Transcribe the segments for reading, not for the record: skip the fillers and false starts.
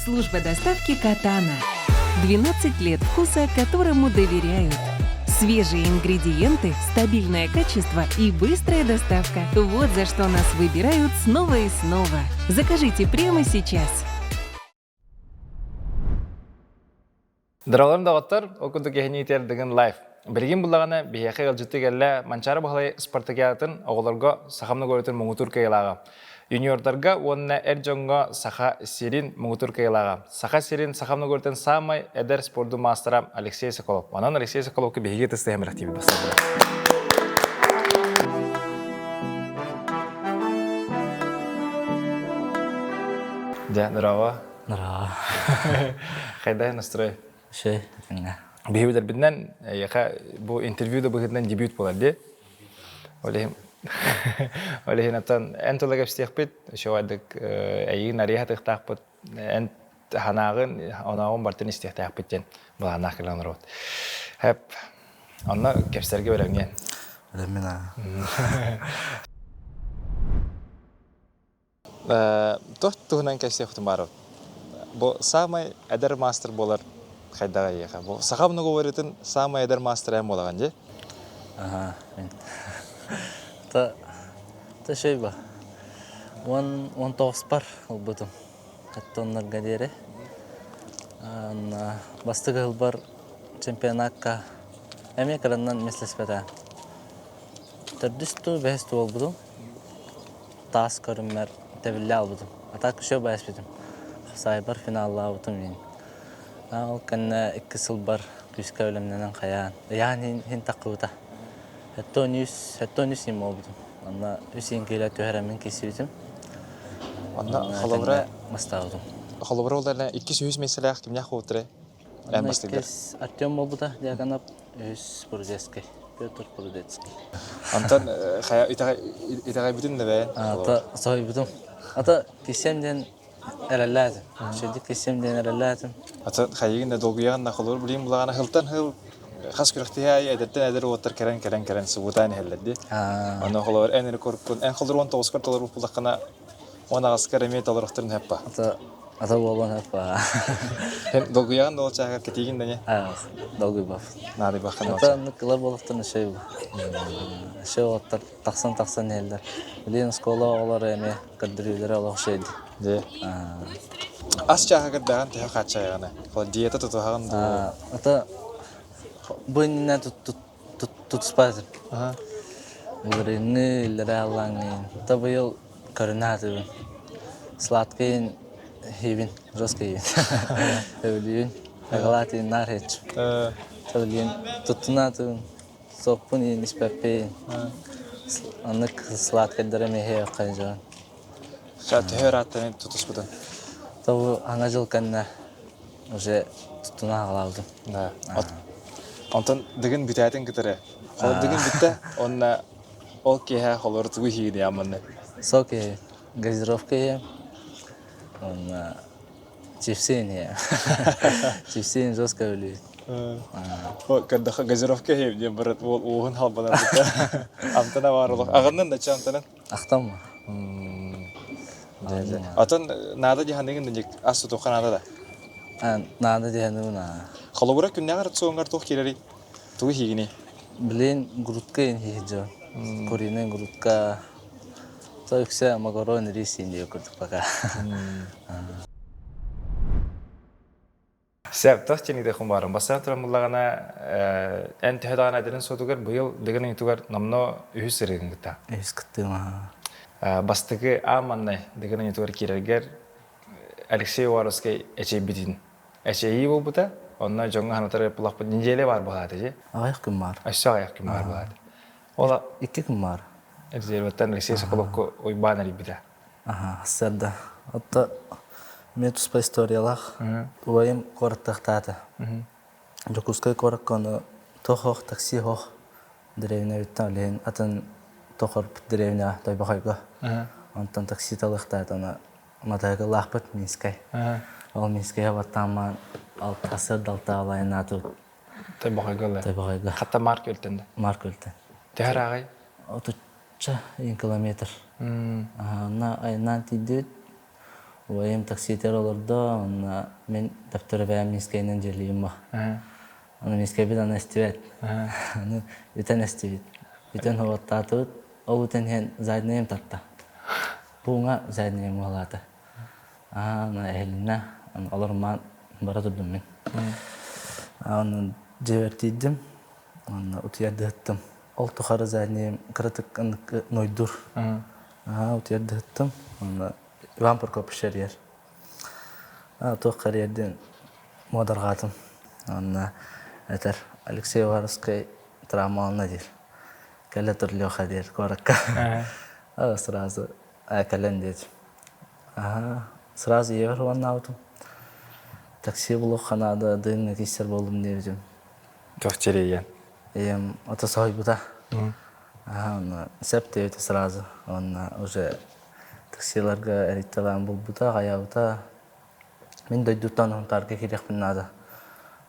Служба доставки «Катана». 12 лет вкуса, которому доверяют. Свежие ингредиенты, стабильное качество и быстрая доставка. Вот за что нас выбирают снова и снова. Закажите прямо сейчас. Дороголорум доҕоттор, ол курдук эһини итэр Дыгын Лайф. Билигин буллаҕына биһиэхэ ыалдьытты кэллэ Манчаары Баһылай спартакиадатын оҕолорго саха многоөрүтүн муҥутуур кыайыылааҕа. Юниордарга уонна эр дьоҥҥо Саха сирин муҥутуур кыайыылааҕа. Саха сирин саха многоөрүтүн саамай эдэр спордун маастара Алексей Соколов. Онон Алексей Соколовка биһиги ытыстыһа мэлэхтиибит бастакы. Дьэ, здорово. Здорово. Хайдай настрой? Шей, этэҥҥэ. Биһи билэрбитинэн, эйиэхэ бу интервью да быһыытынан дебют буолар дии. Ол иһин ол иһин оттон эн тула кэпсиэхпит, үчүгэйдик эйигин арыйа сатыахтаахпыт, эн санааҕын, онооҕун бартын истиэхтээхпит диэн былааннаах кэлэн олоробут. Хэп, онно кэпсэргэ бэлэмҥин. Бэлэммин аа. Туох туһунан кэпсиэхпитин баарабыт? Бу саамай эдэр маастар буолар хайдаҕа эйиэхэ? Бу саха многоворитын саамай эдэр маастара эн буолаҕын дии? Аха, мин. Та та шей ба. Уон уон тоҕуспар ылбытым. Оттоннорго диэри. Бастакы ылбар чемпионакка эмиэ кыраннан миэстэлэспэтэ. Төрдүс туу, бэһис туу буолбутум. Таас көрүммэр тэбиллэ албытым. А так все баайспытым. Сайбар финаллаабытым мин. Ол кэннэ икки сылбар күүскэ бэлэмнэнэн хайаан. Ыйаан иһин, иһин таххыбыта. Сэттэ он үс иһин буолбутум. Онно үс иһин киилэ түһэрэммин киирсибитим. Онно холобура бастаабытым. Холобура ол иккис үһүс миэстэлээх кимнээх буолуттарай? Эн бастыгар. Артем буолбута, Дьяконов, үһүс Прудецкий. Петр Прудецкий. Онтон хайа итэҕэйбитин да бэйэн? Ата соһуйбутум. Ата киссем диэн эрэллээтим. Шедик киссем диэн эрэллээтим. Ата хайыгын да долгуйаҕын да холобур билигин булаҕына хылтан хыл хас күрэхтэһии аайы эдэртэн эдэр уолаттар кэлэн кэлэн кэлэн субутаан иһэллэр дии. Онно холобур эн рекордкун эн холобур он тоҕускар толорбут буллаххына он аҕыскар эмиэ толорохторун хэппа. Ата ата буолуон хэппа. Эн долгуйаҕын да ол чааһыгар кэтиигин да не? Долгуйбап. Наадыйбаххын Ата оннук ылар буолуохтан үчүгэй бу. Үчүгэй уолаттар тахсан тахсан иһэллэр. Билигин оскуола оҕолоро эмиэ көрдөрүүлэрэ олох үчүгэй дии. Дии. Ас чааһыгар даҕан төһө хааччайаҕына? Диета тутуһаҕын дуу? Ата бу иннинэ тутуспатым. Былырыыҥҥы иллэрээ аллааҥҥыйын. Ата быйыл көрүнэ сатыыбын. Сладкайын иһиибин, жестко иһиибин. Сөбүлүүбүн. Шоколад наар иһэччи. Сөбүлүүн туттуна сатыыбын. Соппун иһин испэппин. Оннук сладкайдары эмиэ иһиэххэ дьон. Төһө ырааттан тутуспутун? Тобу аҥа дьыл кэннэ уже туттуна аҕалаабытым. Да. Онтон дыгын бүтээтин кытары. Холор дыгын бүттэ, онна ол киэһэ холор тугу иһиини амманы? Сок иһи, газировка иһи, уонна чипсы иһи. Чипсы жестко өлүү. Көрдөххө газировка иһи диэн барат уол уоһун халбанар быта. Амтана бар олох. Аҕыннын да амтанан. Ахтамма. Атын наада дьаһаныгын да ас тутуохха наада да? Наада дьаһаныгын аа. Холобура күннээҕи рационҥар туох киирэрий? Тугу иһиигиний? Блин, грудка иһиджо. Куриная грудка. То үксэ макарон рис индия курдук пока. Сөп, тох чиниде хумбарым. Бастан туран буллаҕына, эн төһө даҕаны эдэрин суотугар быйыл дыгын ыйытыгар номно үһүс сырыыгын кытта. Үһүс кыттыым аха. Бастакы аан маннай дыгын ыйытыгар киирэргэр Алексей Уваровскай эчэйбитин эчэйии буолбута. Онно дьоҥҥо санатар булахпыт неделя баар буолаата дии. Аҕыйах күн баар. Өссө аҕыйах күн баар буолаата. Ол Икки күн баар. Резерваттан Алексей Соколовка Уйбаан эрийбитэ. Аха, сарда. Отто мен туспа историялаах. Убайым куораттыахтаата. Дьокуускай куоракка ону туох такси хоох дэриэбинэбиттэн олиһин атын тохорпут дэриэбинэҕэ Тойбохойго. Онтон такси талыахтаата ону матайгылаахпыт Минскай. Ол Минскайга баттааммаан сарда алтаалайнаатыбыт. Тойбохойго Тойбохойго. Хатта Марк өлтөн да? Марк өлтөн. Төһө ырааҕый? Отучча километр. Онно айаннаан тиийдибит. Убайым такситыгар олордо, онно мин таптыыр бэйэм Минскэйинэн дьиэлиим бо. Аны Минскэйбит аны эстибэт. Аны үтэн эстибит. Үтэн хоботтаатыбыт. Ол үтэн иһэн заднайым тарта. Пууҥа заднайым уолаата. Аны эһилиннэ, олорумаан бара турдум мин. Аны дьиэбэр тиийдим, уонна утуйардыһыттым. Ол тухары заднайым кыратык нойдуур. Утуйардыһыттым. Уонна Иван Прокопьевич эрийэр. Туох эрийэрдин муодарҕаатым. Уонна этэр Алексей Уваровскай травмаланна диир. Кэлэ тур Леха диир куоракка. Сразу кэлэн диэтим. Сразу ийэбэр уоннаабытым. Такси булуохха наада, дыҥҥа киирсэр буоллум диэбитим. Туох чирийэн? Ийэм ото соһуйбута. Онно сөп диэбитэ сразу. Уонна уже таксиларга эрийтэлээн булбута, хайаабыта. Мин дойдуттан Сунтаарга киириэхпин наада.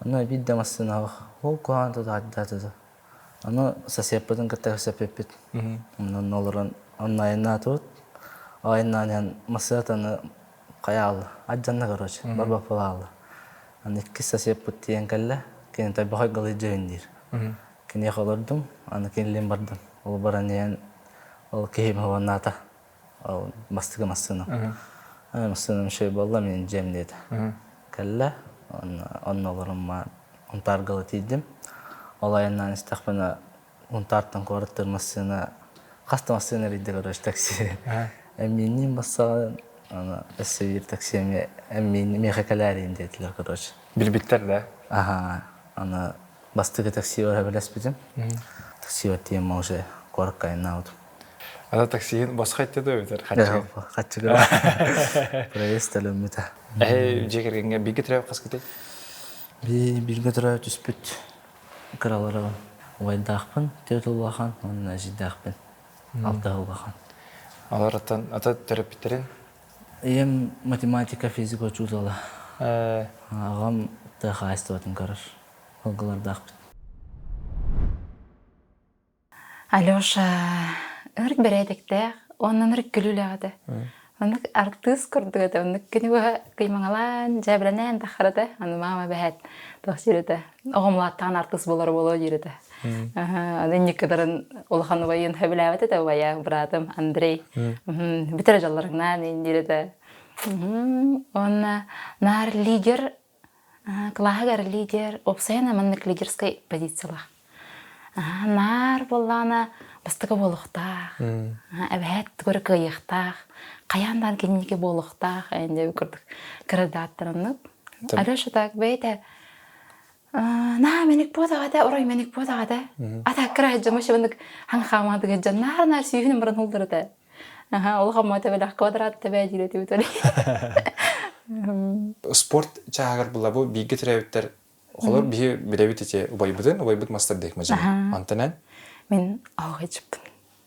Онно биир да массыынаҕа ол куһаҕан тутаардаа Аны соседпытын кытта кэпсэппиппит. Онно олорон онно айаннаатыбыт. Айаннаан иһэн массыынатаны хайа аалла. Ардьанна короче, барбаппал аалла. Аны иккис соседпыт тиийэн кэллэ. Кини Тойбохой Галыйдьыын диир. Киниэхэ олордум, аны кинилиин бардым. Ол баран иһэн ол киһим уоннаата. Ол бастакы массыынам. Массыынам үчүгэй буолла, мин дьиэм диэтэ. Кэллэ, онно олорон Унтааргала тиийдим. Ол айаннаан истэхпинэ Унтаартан куораттыыр массыына хас да массыына эрийдэ короче такси. Эммиинниин бассаҕын, аны өссө биир такси эмиэ эммиин миэхэ кэлээриин диэтилэр короче. Билбиттэр да? Аха, аны бастакы таксига сөбүлэспитим. Таксига тиийэн уже куоракка айаннаабытым. Ата таксиһын босхо этте дуо эбэтэр хаччыга? Хаччыга. Проезд төлөммүтэ. Эһи дьиэ кэргэҥҥэ бииргэ төрөөбүт хаскытый? Бииргэ төрөөбүт түспүт кыраларым убайдаахпын, түөрт улахан уонна эдьиийдээхпин, алта улахан. Олор оттон ата төрөппүттэрин? Ийэм математика, физика учуутала. Аҕам тыа хаһаайыстыбатын көрөр. Сылгылардаахпыт. Алеша ынырык бэрээдэктээх уонна ынырык күлүүлээх этэ. Оннук артыыс курдук этэ. Оннук күнү быһа кыймаҥалаан, дьээбэлэнээн таххар этэ. Аны маама бэһээт туох диир этэ. Оҕом улааттаҕын артыыс буолар буолуо диир этэ. Аны инниккытарын улахан убайын сөбүлээбэт этэ убайа, быраатым Андрей. Бүтэрэ дьоллоруҥнаан иин диир этэ. Уонна наар лидер Кылааһыгар лидер, уопсайынан маннык лидерскэй позициялаах. Наар буоллаҕына бастакы буолуохтаах, эбэһээт тугу эрэ кыайыахтаах, хайаан даҕаны кининики буолуохтаах эҥин курдук кырадааттар оннук. Алеша так бэйэтэ наа мэник буотаҕа этэ, орой мэник буотаҕа этэ. Ата кыра дьомо маннык хаҥ хаамаатыгар дьон наар-наар сүүһүнэн баран һуллар этэ. Аха, улахан муота бэлэх квадрат тэбээ диир этибит Спорт чааһыгар була бу бииргэ төрөөбүттэр холор биһи билэбит ити убайбытын, убайбыт мастер дек мажа. Антонен? Мин оһохайчыппын.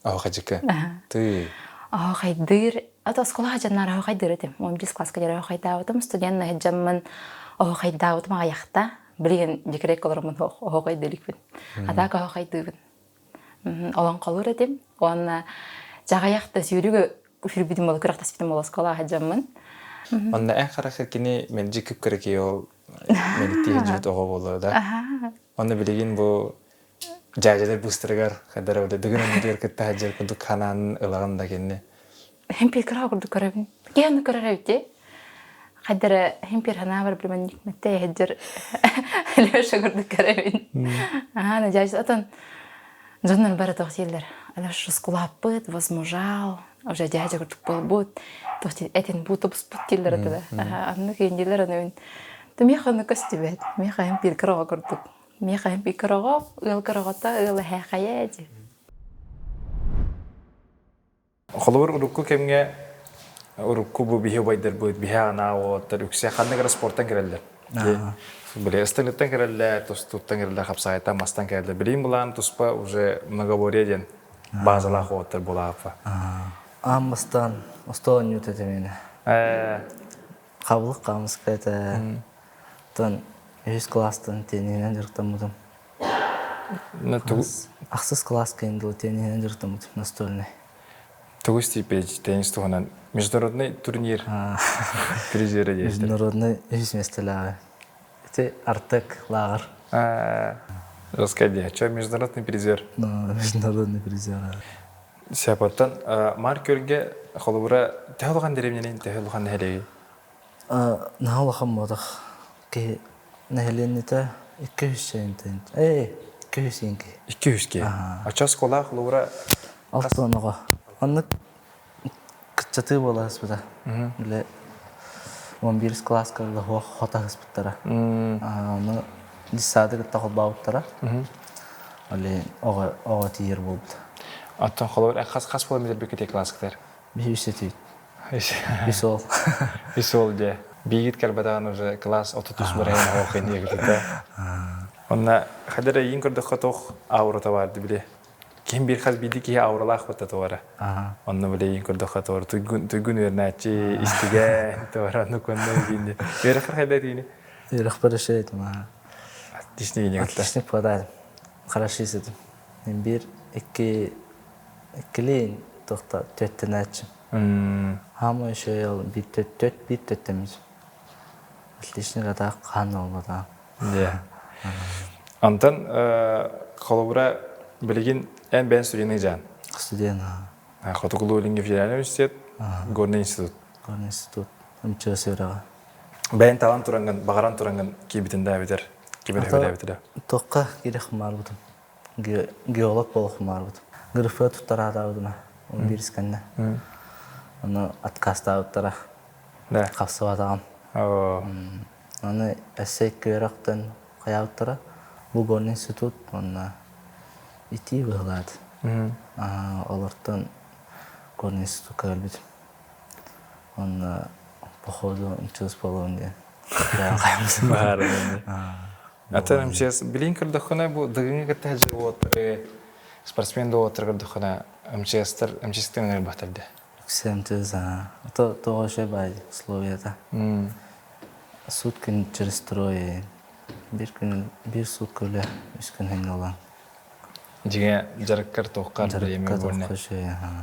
Оһохайчыкка. Ты. Оһохайдыыр. Ата оскуола дьаннар оһохайдыыр этим. 11 класска дьара оһохайдаабытым. Студент наһыджаммын оһохайдаабытым аҕыйахта. Билигин декрет олороммун оһохайдыыр А так оһохайдыыбын. Олоҥхолуур этим. Уонна дьаҕайах да сүүрүгү сүүрбүтүм буола күрэхтэспитим буола оскуолаҕа сылдьаммын. Онно эн харахы кини мэлдьи күп-кыракый ол мэлиттии сылдьыбыт оҕо буолуо да. Онно билигин бу дьээдьэлэр быыстарыгар хайдара били дыгын омутугар кытта сылдьар курдук ханаанын ылаҕын да кинини. Хим пир кыра курдук көрөбүн. Киһи ону көрөр эбит Хайдара хим пир ханаабар билмэн мэтте сылдьар Леша курдук көрөбүн. Аха, надеюсь, отон дьоннор бары туох дииллэр. Алеша скулааппыт, возмужал, уже дядя курдук буолбут, туох этин буутубуспут дииллэр этэ да. Аннык индилер аны мин миэхэ ону көстүбэт. Миэхэ хим пир кыраҕа курдук. Миэхэ хим пир кыраҕа, ыал кыраҕата, ыал эһээхэйэ дии. Холобур, урукку кэмҥэ урукку бу биһи убайдарбыт, биһи анаа уолаттар үксэ ханнык эрэ спортан кэлэллэр. Били ыстыҥыттан кэлэллэр, тустууттан кэлэллэр, хапсаҕайтан, мастан кэлэллэр. Билигин былаан туспа уже многоборье диэн базалаах уолаттар буолааппа. Аан бастаан остуол оонньуута этэ миэнэ. Хабылык хаамыска этэ. Оттон үһүс кылаастан тенниһинэн дьарыктаммытым. Ахсыс кылааска индыл тенниһинэн дьарыктаммытым настольный. Тугу истииппэй теннис туһунан? Международный турнир призеры диэхтэр. Международный үһүс миэстэлээҕэ. Ити Артек лааҕыр. Жесткая идея. Че, международный призер? Международный призер. Сяпаттан Мар Көрге холобура төһө улахан дэриэбинэлин төһө улахан нэһилиэгий? Наһаа улахан буотах. Киһи нэһилиэнньэтэ 200 Ээ, 200 киһи. 200 киһи. Оччо оскуола холобура Алтан оҕо. Оннук кыччатыы буола сыспыта. Бile 11 класска ыла хото сыспыттара. Ону детсады кытта холбообуттара. Оле оҕо оҕо тиийэр буолбута. Оттон холобур хас хас буола билбиккит класскытар? Биһи үс этибит. Үс уол. Үс уол дьэ. Биигит кэлбэтэҕин уже класс 33 барайын оһох инниэ Онна хадара иин көрдөххө туох аурата баар били. Ким бир хас биирдии киһи ауралаах бата туора. Онно били иин көрдөххө туора туйгун туйгун үөрнээччи истигэ туора ону конно диинди. Үөрэххэр хайда диини? Үөрэхпэр үчүгэй этим. Отличник иньэ Отличник подадым. Хорошист этим. Бир, икки иккилиин туохта түөттэнээччим. Хаама үчүгэй ол биир төрт биир төттөммүт. Отличник атаах хаан буолбатаҕым. Дьэ. Онтон холобура билигин эн бэйэн студены дьаан. Студент. Хотугулуу Илиҥҥи федеральный университет, Горный институт. Горный институт МЧС үөрэҕэ. Бэйэн талан тураҥҥын, баҕаран тураҥҥын киирбитин да эбэтэр ким эрэ сөбүлээбитэ. Туохха киирэх баарбытым. Геолог буолуох баарбытым. ГРФ туттараатаабытыма. Он биир кэннэ. Ону отказтаабыттара. Да. Хапсыбатаҕым. Аны өссө икки үөрэхтэн хайаабыттара. Бу Горный институт уонна итии быһылаат. Олортон Горный институкка кэлбитим. Уонна походу МЧС буолуом диэн. Атын МЧС билин көрдөххүнэ бу дыгыҥы кытта сылдьар спортсмен да уолаттары көрдөххүнэ МЧСтар МЧСтэн ынырбахтар да. Үксэ МЧС аа. То тоҕо үчүгэй баай условията. Суут күн через трое биир күн биир суукка үлэ үс күн ханньалаан. Дьиҥэ дьарыккар туоххар бириэмэ буолна.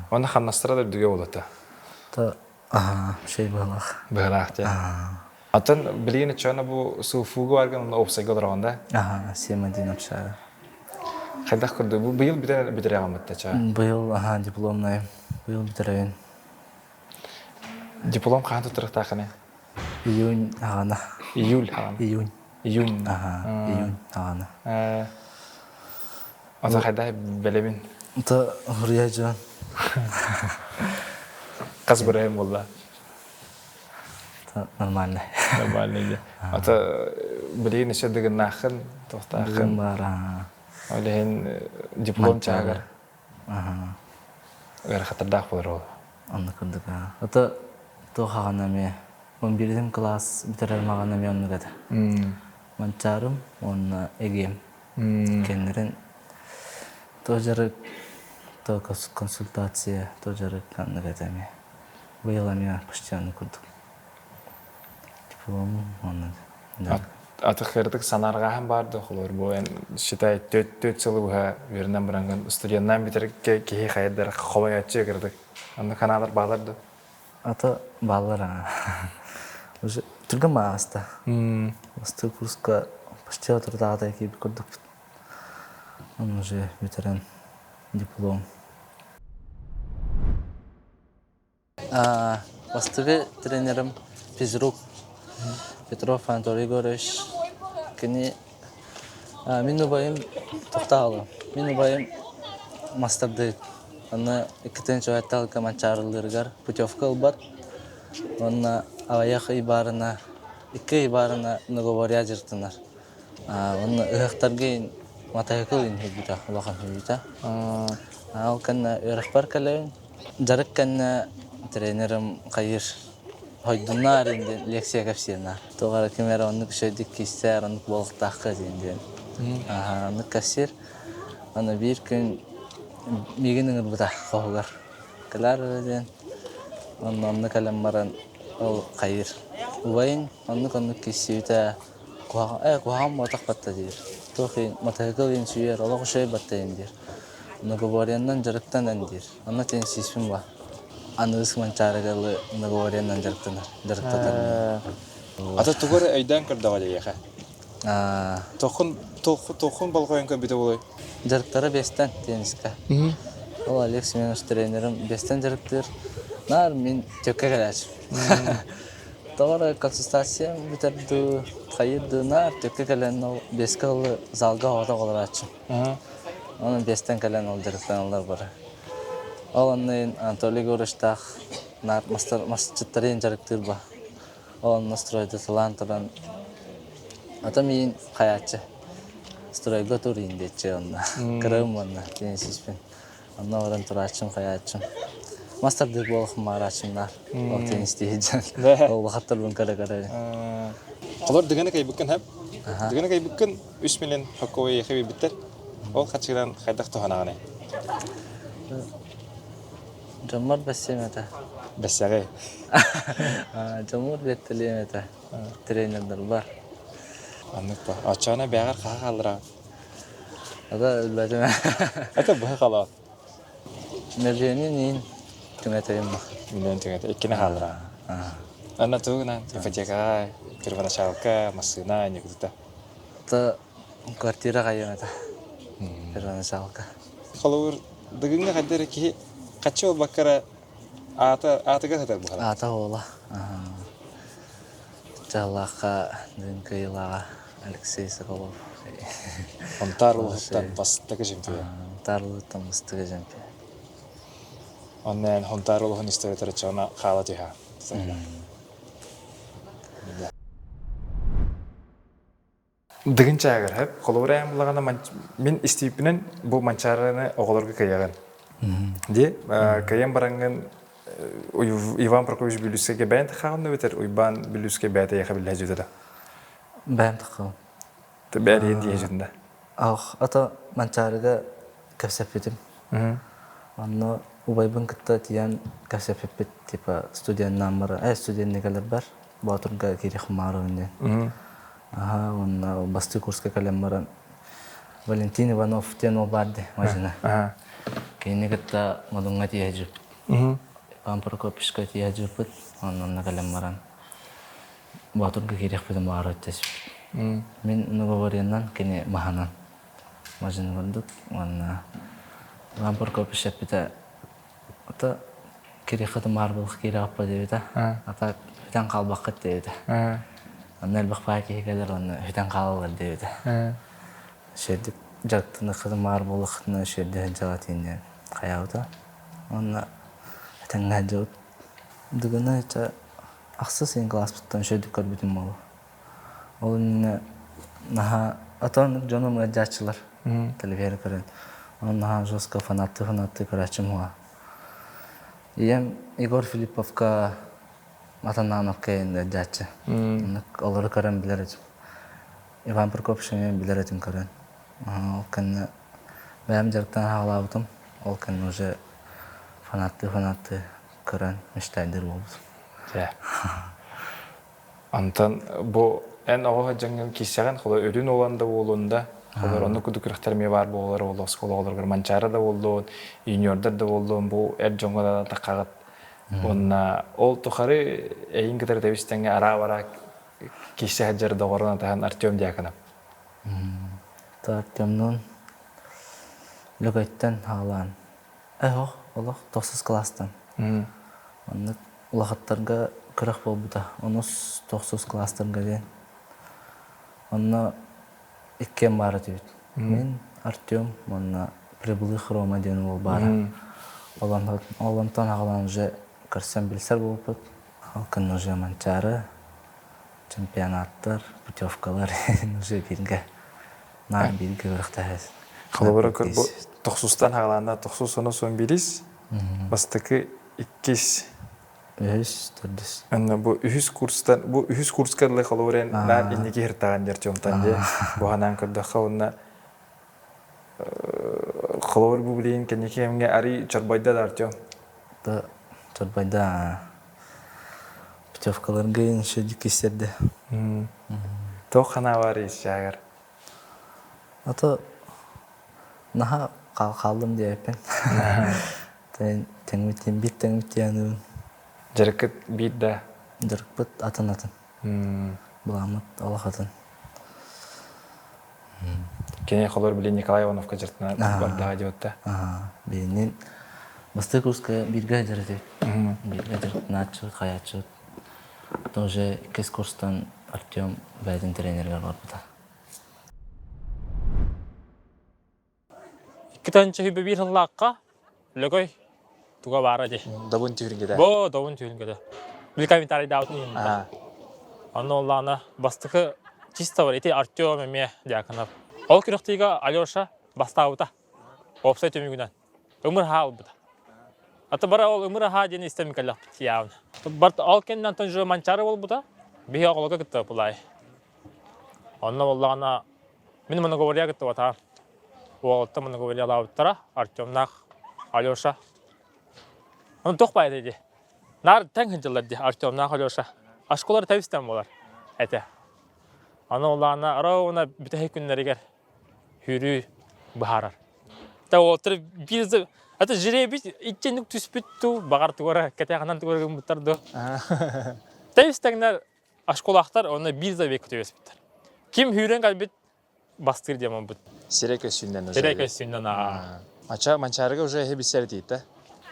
Онно хамнастара да үрдүгэ буолата. То аха үчүгэй быһылаах. Быһылаах дьэ. Атын билигин ыччана бу СУФУга барган онно уопсайга олороҕун да? Аха, 7-1 общага. Хайдах курдук бу быйыл бүтэр бүтэрэҕин чаа? Быйыл аха дипломнай. Быйыл бүтэрэбин. Диплом хаһан туттарыахтааххыный? Июнь аҕана. Июль аҕана. Июнь. Июнь. Аха, июнь аҕана. Ата хайда бэлэбин? Та хуруйа дьон. Хас бырайым буолла? Нормально. Нормально дии. Ата билигин еще дыгыннааххын, туохтааххын. Дыгын баар. Ол иһин диплом чаагар. Ыарахаттардаах буолар ол. Оннук курдук. Ата туох аҕана эмиэ он бирдим класс бүтэрэр маҕана эмиэ оннук этэ. Манчаарым уонна эгиэм кэннэрин то дьарык, то консультация, то дьарык оннук этэ эмиэ. Быйыл эмиэ постоянно курдук. Дипломум уонна Атыхырдык санаарҕааһын баар да холобур бу эн считай төрт төрт сылы быһа үөрэнэн бараҥҥын студеннаан бүтэргэ киһи хайдар хомойооччу кырдык онно канаалар баалар да Ата бааллар аа. Уже түргэн ааста. Бастакы курска почти отурдаата киирбит курдукпут. Он уже бүтэрэн диплом. Бастакы тренерим физрук Петров Анатолий Егорович. Кини мин убайым тохтоолу. Мин убайым мастардыыр. Онно иккитин чугатталга манчаарылыырыгар путевка ылбат. Уонна аҕыйах ый баарына, икки ый баарына договоря дьарыктанар. Уонна ыһыахтарга матайыкыл иһин һүүрбүтэ, улахан һүүрбүтэ. Ол кэннэ үөрэхпэр кэлэбин. Дьарык кэннэ тренерим хайыыр хойдуннаар диэн лекция кэпсиэннээр. Туох эрэ ким эрэ оннук үчүгэйдик киирсээр, оннук буолуохтаахха диэн диэн. Оннук кэпсиир. Аны биир күн миигин ыҥырбыта хоһугар. Кэлээр эрэ диэн. Онно онно кэлэн баран ол хайыыр. Убайыҥ оннук-оннук киирсибитэ куһаҕан ээ куһаҕан буотах батта диир. Туох иһин матаһыкыл иһин сүүйэр олох үчүгэй батта иһин диир. Многоборьеннан дьарыктан эн диир. Онно тиэн сииспин ба. Аныгыс Манчаарыга многовореннан дьарыктанар, дьарыктатар. Ата тугу эрэ өйдөөн көрдөҕө эйиэхэ. Тохун тохун болҕойон көрбүтэ буолуой? Дьарыктара биэстэн тенниска. Ол Олег Семенович тренерим биэстэн дьарыктыыр. Наар мин төккө кэлээччим. Тоҕо эрэ консультациям бүтэр дуу, хайыыр дуу, наар төккө кэлэн ол биэскэ ылы залга оҕото олорооччум. Онон биэстэн кэлэн ол дьарыктаналлар бары. Ол онно Анатолий Егоровичтаах наар масчыттарын дьарыктыыр ба. Ол онно стройдатылаан туран ата миин хайааччы стройга тур иин диэччи онно кырым уонна теннисиспин онно баран турааччым хайааччым мастардык буолахым маарааччымнаар ол теннистии сылдьан ол улахаттарбын көрө-көрө Олор дыганы кайбыккын хэп дыганы кайбыккын үс миллион хоккой эйиэхэ биэрбиттэр. Ол хачыгынан хайдах туһанаҕыный? Дьоммор бэссиэм этэ. Бэссэҕэй. Дьоммор биэртэлиэм этэ. Тренердэр бар. Оннук ба. Оччоҕуна бэйэҕэр хаһа хааллараҕын? Ата өлбөтүм. Ата быһа халаат. Мөлүйүөнүн иин түҥэтэйим ба. Миллион түҥэтэ. Иккини хааллараҕын. Анна тугунан ипотекаҕа, первоначалка, массыына, ньукутута. Ата квартира хайыам этэ. Первоначалка. Холобур, Дыгыҥҥа хайда эрэ киһи хаччы буолбакка эрэ аата аатыгар сытар буолар. Аата уола. Чаллаахха Дыгын кыайыылааҕа Алексей Соколов. Онтаар улууһуттан бастакы чемпион. Онтаар улууһуттан бастакы чемпион. Онно Хонтаар улууһун историятыгар оччоҕуна хаала түһэ. Дыгын чаагар хөп. Холобура эн булаҕына мин истииппинэн бу манчаараны оҕолорго кыайаҕын. Ди кыайан бараҥҥын Иван Прокопьевич Бүлүүскэгэ бэйэн тахаҕын да битэр Уйбаан Бүлүүскэ бэйэтэ эйиэхэ биллэ дьүтэ да. Бэйэм тахаҕын. Бэйэн дии дьүтэ Ах, ата Манчаарыга кэпсэппитим. Онно убайбын кытта тиийэн кэпсэппиппит, типа студеннааммар, студенникаларбар Боотурга киириэх маарыбын диэн. Аха, уонна бастыы курска кэлэн баран Валентин Иванов диэн уол баар дии, мадьына. Кинини кытта Модуҥҥа тиийэ сылдьыбыт. Иван Прокопьевичка тиийэ сылдьыбыппыт. Онно онно кэлэн баран Боотурга киириэхпитин баҕарар дэспит. Мин многоборьенан, кини маһынан мадьыны курдук. Уонна Иван Прокопьевич эппитэ Ата кириэххэ маарбылых киирэҕиппа диэбитэ. Ата бүтэн хаалбаккыт диэбитэ. Онно элбэх баай киһи кэлэр уонна бүтэн хаалаллар диэбитэ. Үчүгэйдик дьарыктаныаххытын маар буоллаххытына үчүгэйдик сылдьаҕыт диэн хайаабыта. Уонна этэҥҥэ сылдьыбыт. Дыгына ичэ ахсыс ыйын кылааспыттан үчүгэйдик көрбүтүм буолуо. Ол иннинэ наһаа отон дьонум ыалдьааччылар телевизор көрөн онон наһаа жестко фанаттыы-фанаттыы көрөөччүм уһа. Ийэм Егор Филипповка Матанановка ыалдьааччы. Оннук олору көрөн билэр этим. Иван Прокопьевич эмиэ билэр этим көрөн. Ол кэннэ бэйэм дьарыктан хаалаабытым. Ол кэннэ уже фанаттыы-фанаттыы көрөн мечтайдыыр буолбутум. Онтон бу эн оҕо сылдьаҥҥын киирсэҕин, холо өрүн уолан да буолуон да, холор оннук курдук күрэхтэр эмиэ баар буолалар ол оскуола оҕолоругар Манчаары да буоллун, юниордар да буоллун, бу эр дьоҥҥо да таххаҕыт. Уонна ол тухары эйин кытары тэбис-тэҥҥэ араа-бараа киирсэ сылдьар доҕорун атаһын Артем Дьяконов. Артемнуун Лөгөйтөн хаалаан Эһох олох тохсус кылаастан. Оннук улахаттарга күрэх буолбута. Онус тохсус кылаастарга диэн. Онно иккиэн баар этибит. Мин, Артем уонна Прибылых Рома диэн уол баара. Ол онтон аҕалан уже көрсөн билсэр буолбуппут. Ол күн уже Манчаары, чемпионаттар, путевкалар уже бииргэ наар бииргэ күрэхтэһэс. Холобура бу тохсустан хаалаана тохсус онус он бирис, бастакы иккис үһүс төрдүс. Анна бу үһүс курстан бу үһүс курска дылы холобура наар инники хиртаҕан дьэр Артемтан дьэ бу ханаан көрдөххө уонна холобур бу билигин кэнники кэмҥэ арый чорбойда да Артем. Да чорбойда путевкаларга еще кистерде. Туох ханаа бар исчаагар? А то наһаа хааллым диэппин. Тэҥмит биир тэҥмит диэн Дьарыккыт биир да? Дьарыкпыт атын-атын. Былааммыт олох атын. Кини холор били Николай Ивановка дьарыктана бардаҕа диэбитэ. Биһинин бастакы курска бииргэ сылдьар этибит. Бииргэ дьарыктанааччыбыт, хайааччыбыт. Тоже иккис курстан Артем бэйэтин тренеригэр барбыта. Икки тыһыынча биир сыллаахха Лөгөй туга баара дии. Добун түһүлгэтэ. Бо добун түһүлгэтэ. Били комментарийдаабытын иһин. Онно оллаана бастакы чисто бар ити Артем эмиэ Дьяконов. Ол күрэхтиигэ Алеша бастаабыта. Уопсай түмүгүнэн. Ымыр аһаа ылбыта. Ата бара ол ымыр аһаа диэн истэн кэллэхпит явно. Барт ол кэннинэн уже Манчаары буолбута. Биһи оҕолорго кытта пулай. Онно боллаҕына мин многовория кыттыбатаҕым. Уолаттар многовориялаабыттара Артемнаах Алеша. Ону туох баайда дии. Наар тэҥ сылдьаллар дии Артемнаах Алеша. Ашколар тэбистэн буолар этэ. Аны улаана ровно бүтэһик күннэригэр сүүрүү быһаарар. Та уолаттар биир это жребий иччинник түспүт туу баҕар тугара кэтэҕинэн тугара гыммыттар дуо. Тэбистэҥнэр Ашколаахтар онно биир забег түбэспиттэр. Ким сүүрэн кэлбит бастыыр диэн буолбут. Сирэй көссүүннэн уже. Сирэй көссүүннэн аа. Ача Манчаарыга уже эһи билсэр этиитэ.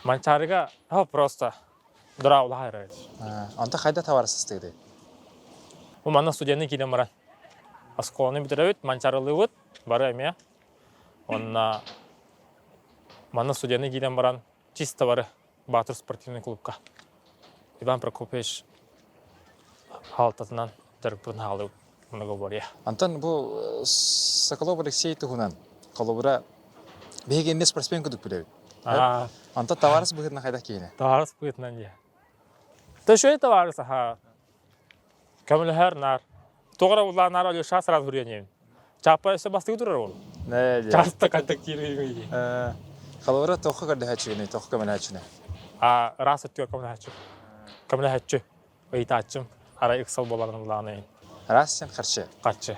Манчаарыга о просто дыраулаһар Онто хайда товарсыстыгыты? Бу манна студенты киирэн баран оскуоланы бүтэрэбит, манчаарылыыбыт, бары эмиэ. Онно манна студенты киирэн баран чисто бары Баатыр спортивный клубка Иван Прокопьевич хаалтатынан дьарыкпытын хаалыбыт многоборье. Антон бу Соколов Алексей туһунан холобура биһиги инде спортсмен кудук билэбит. Онтон товарыс быһыытынан хайдах киһини? Товарыс быһыытынан дии. Төшөй товарыс аха. Көмөлөһөр наар. Тоҕо эрэ улааннаары Алеша сразу суруйан Чааппа өссө бастыы турар ол. Часто контактируемый. Холобура тоққа көрдөһөөччүгүнүй, тоққа көмөлөһөөччүнүй? А ыраас өттүгэр көмөлөһөөччү. Көмөлөһөөччү. Ыйытааччым. Арай ыксал буоларын улаанайын. Ыраас сен харчы. Харчы.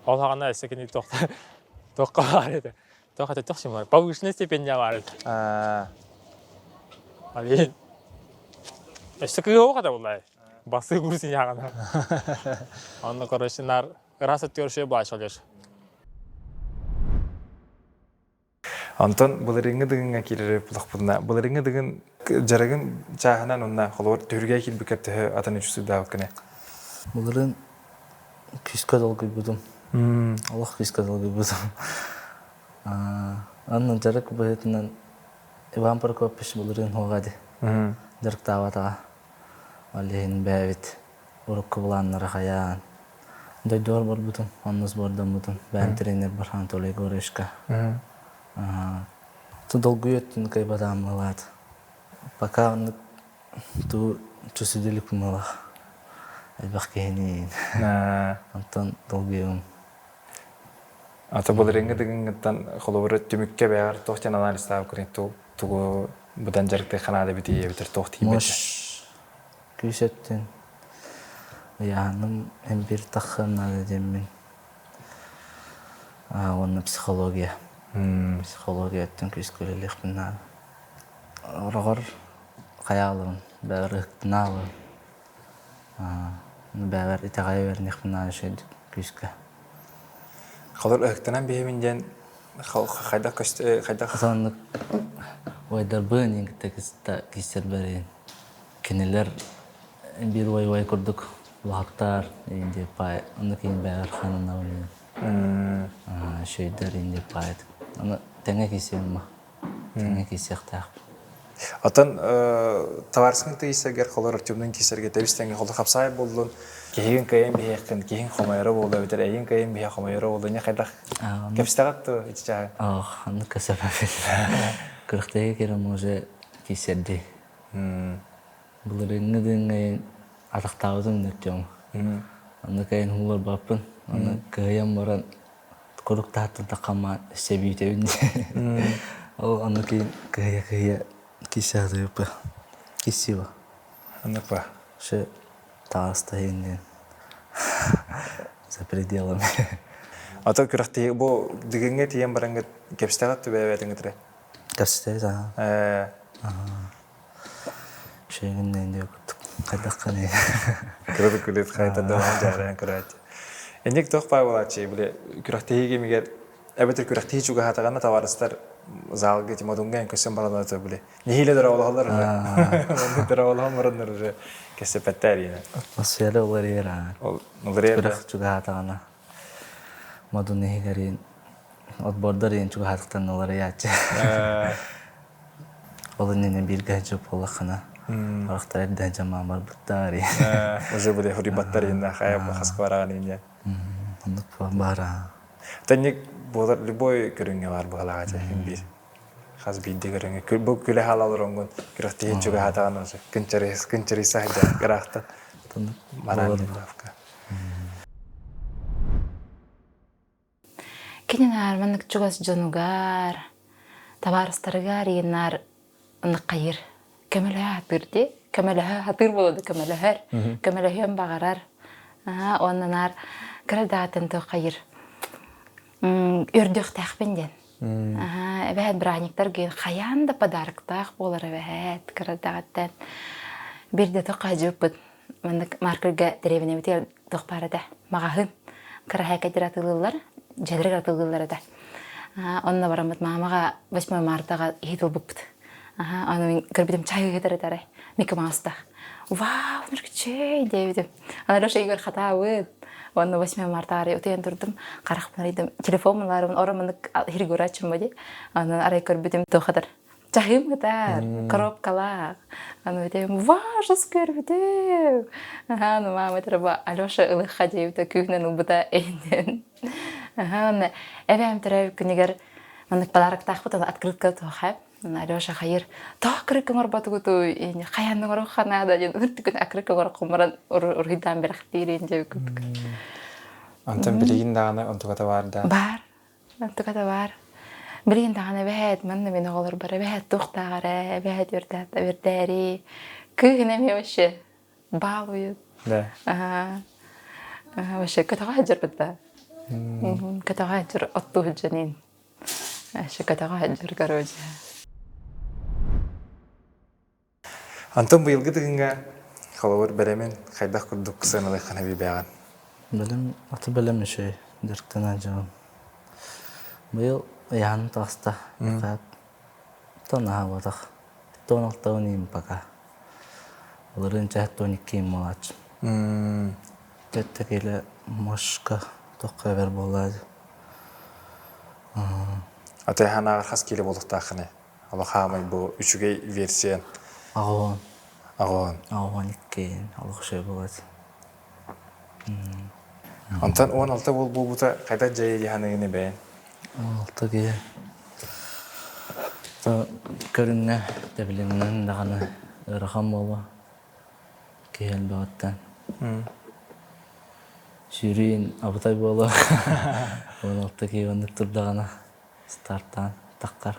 Ол хаҕана өссө кини тоқта тоққа баар этэ. Тоқ это тоқ бар. Повышенная стипендия бар этэ. Алин. Өссө кыһы оҕата буллай. Басы курсын яғана. Онно, короче, нар ыраас өттүгэр үчүгэй баача олер. Онтон былырыыҥҥы дыгыҥҥа киирэр булахпытына, былырыыҥҥы дыгын дьарыгын чааһынан уонна холобур түһүлгэ киирбиккэр төһө атын үчүсүйдаабыккыный? Былырыын күүскэ долгуйбутум. Олох күүскэ долгуйбутум. Онно дьарык быһыытынан Иван Прокопьевич былырыын уоҕа ди дьарыктаабатаҕа. Ол иһин бэйэбит урукку былааннары хайаан дойдубар барбытым, онно сбордаммытым. Бэйэм тренербар Анатолий Егоровичка. Долгуйа өттүн кыайбатаҕым быһыылаат. Пока оннук туу чусудилик быһыылаах. Элбэх киһини онтон долгуйуом. Ата былырыыҥҥы дыгыҥҥыттан холобура түмүккэ бэйэҕэр туох диэн анализтаабыккыный тугу быдан дьарыктыахха наада эбитий эбэтэр туох тиийбэтэ? Муш күүс өттүн ыйааһыным эн биир таххыан наада диэммин уонна психология психология өттүн күүскэ үлэлиэхпин наада ороҕор хайаалыбын бэҕэр ыһыктынаалыбын бэҕэр итэҕэйэ үөрэниэхпин наада үчүгэйдик күүскэ Холор ыһыктанан биһэбин диэн хайдах хайдах Соннук уойдарбын иин кытта киирсэрбэр кинилэр биир уой-уой курдук улахаттар иин диэп паай оннук иин бэйэр хананабын үчүгэйдэр иин диэп паайт аны тэҥэ киирсиэм тэҥэ киирсиэхтээхпин Оттон табаарыскын тиийсэргэр холор Артемнын киирсэргэ тэбис тэҥҥэ холор хапсаай буоллун киһигин кыайан биһиэххин киһиҥ хомойоро буолуо эбэтэр эйигин кыайан биһиэ хомойоро буолуо не хайдах кэпсэтэҕит дуо ити чааһы Ох, оннук кэсэпэппин. Күрэхтэһиигэ киирэн уже киирсэрдии. Былырыыҥҥы дыҥҥайын атахтаабытым Артем. Онно кайын ууларбаппын. Онно кыһыйан баран курук таһыттан таххаммаан сэбиитэбин Ол онно киин кыһыйа-кыһыйа киссаатыйыппа. Киссиба. Оннукпа. Ше таастайын диэн за пределами. Ата күрэхтэһии бу дыгыҥҥа тиийэн бараҥҥыт кэпсэтэҕит түбээбэтиҥҥит эрэ? Кэпсэтэбит аа. Үчүгэйин диэ курдук хайдаххыный. Кыратык күлүт хайтардаман дьаарайан көрөөччү. Инник туох баа буолааччы били күрэхтэһии кэмигэр эбэтэр күрэхтэһии чугаһаатаҕына табаарыстар залга ити модунга эн көссөн бараннар это били нэһиилэ дорооболоһоллор уже маннык дорооболоһон бараннар уже кэссэппэттээр иэнэ. Атмосфера уларыйар аа. Ол уларыйар Күрэх чугаһаатаҕына модун иһигэр отбордор иһин чугаһаатыктан уларыйааччы. Ол иннинэ бииргэ сылдьып буоллаххына, харахтар эрдэ дьамаан барбыттар. Уже были хурибаттар инна хайа хаска бараҕын инне. Оннук баара. Тэнник буолар любой көрүҥҥэ баар быһалаах этэ биир. Хас биирдии көрүҥҥэ. Бу күлэ хаалалар оҥгун күрэхтэһии чугаһаатаҕын уже кынчарыс кынчарыйса сылдьар ыраахтан. Бараан Кини наар маннык чугас дьонугар, табаарыстарыгар иин наар ыннык хайыыр көмөлөһө сатыыр дии. Көмөлөһө сатыыр буолуо да көмөлөһөр. Көмөлөһүөн баҕарар. Уонна наар кыра даатын туох хайыыр үрдүөхтээхпин диэн. Эбэһээт бырааһынньыктар хайаан да подароктаах буолар эбэһээт кыра даҕаттан. Биирдэ туох хаһдьыбыппыт маннык маркерга дэриэбинэбитигэр туох баар этэ маҕаһыын кыраһаайкайдар атыылыыллар дьиэлэригэр атыылыыллар этэ онно бараммыт маамаҕа 8 мартаҕа иһит ылбыппыт ону мин көрбүтүм чай ыытар этэ арай Микки Маустаах вау ныркычэй диэбитим аны Игорь хатаабыт уонна 8 марта арай утуйан турдум харахпын арыйдым телефон ылаарыбын оро маннык хиргурааччым ди аны арай көрбүтүм туохатар Чаһыым ытар, коробкалаах. Аны этим, важус көрбүтүм. Аха, ну мама этэр, Алеша ылыхха диэбитэ күүһүнэн ылбыта эйинэн. Аха, уонна эбээм төрөөбүт күнүгэр маннык подароктаахпыт, аны открытка туоха. Алеша хайыр, тоох кырыкка оҥорботугутуй, хайаан оҥоруохха наада диэн үрдүкүн акырыкка оҥороххун баран уруһуйдаан бэлэхтиирин диэбит курдук. Онтон билигин даҕаны онтуката баар да? Баар. Онтуката баар. Билигин даҕаны эбэһээт манна мин оҕолорбор эбэһээт туохтааҕар ээ, эбэһээт үөрдээри. Кыыһын эмиэ вообще баал уйут. Да. Аһаа. Вообще көтөҕө сылдьарбыт да. Көтөҕө сылдьар оттуу сылдьан Вообще көтөҕө сылдьар короче. Антон быйылгы тыгыҥҥа холобур бэлэмин хайдах курдук сыаналыаххына билбэҕин? Бэлэм, аты бэлэм үчүгэй, дьарыктанан дьонум. Быйыл ыйааһыным таҕыста. Тон аһаабатах. Тон алтабын иим пока. Былырыын чаһыт тон иккиим буолааччы. Тэттэ киилэ мошка тоххо эбэр буолаады. Аты ханаҕар хас киилэ буолуохтааххыный? Алахаамай бу үчүгэй версия. Аҕоон. Аҕоон. Аҕоон иккиэн олох үчүгэй буолат. Онтон 16 буол буолбута хайдах дьайыы дьаһаныгыны бэйэн? 16 киһи көрүҥҥэ тэбилиннэн даҕаны ыарахан буолуо киһи элбэҕиттэн. Сүүрүүн абытай буолуо. 16 киһи оннук турдаҕына стартаан таххар.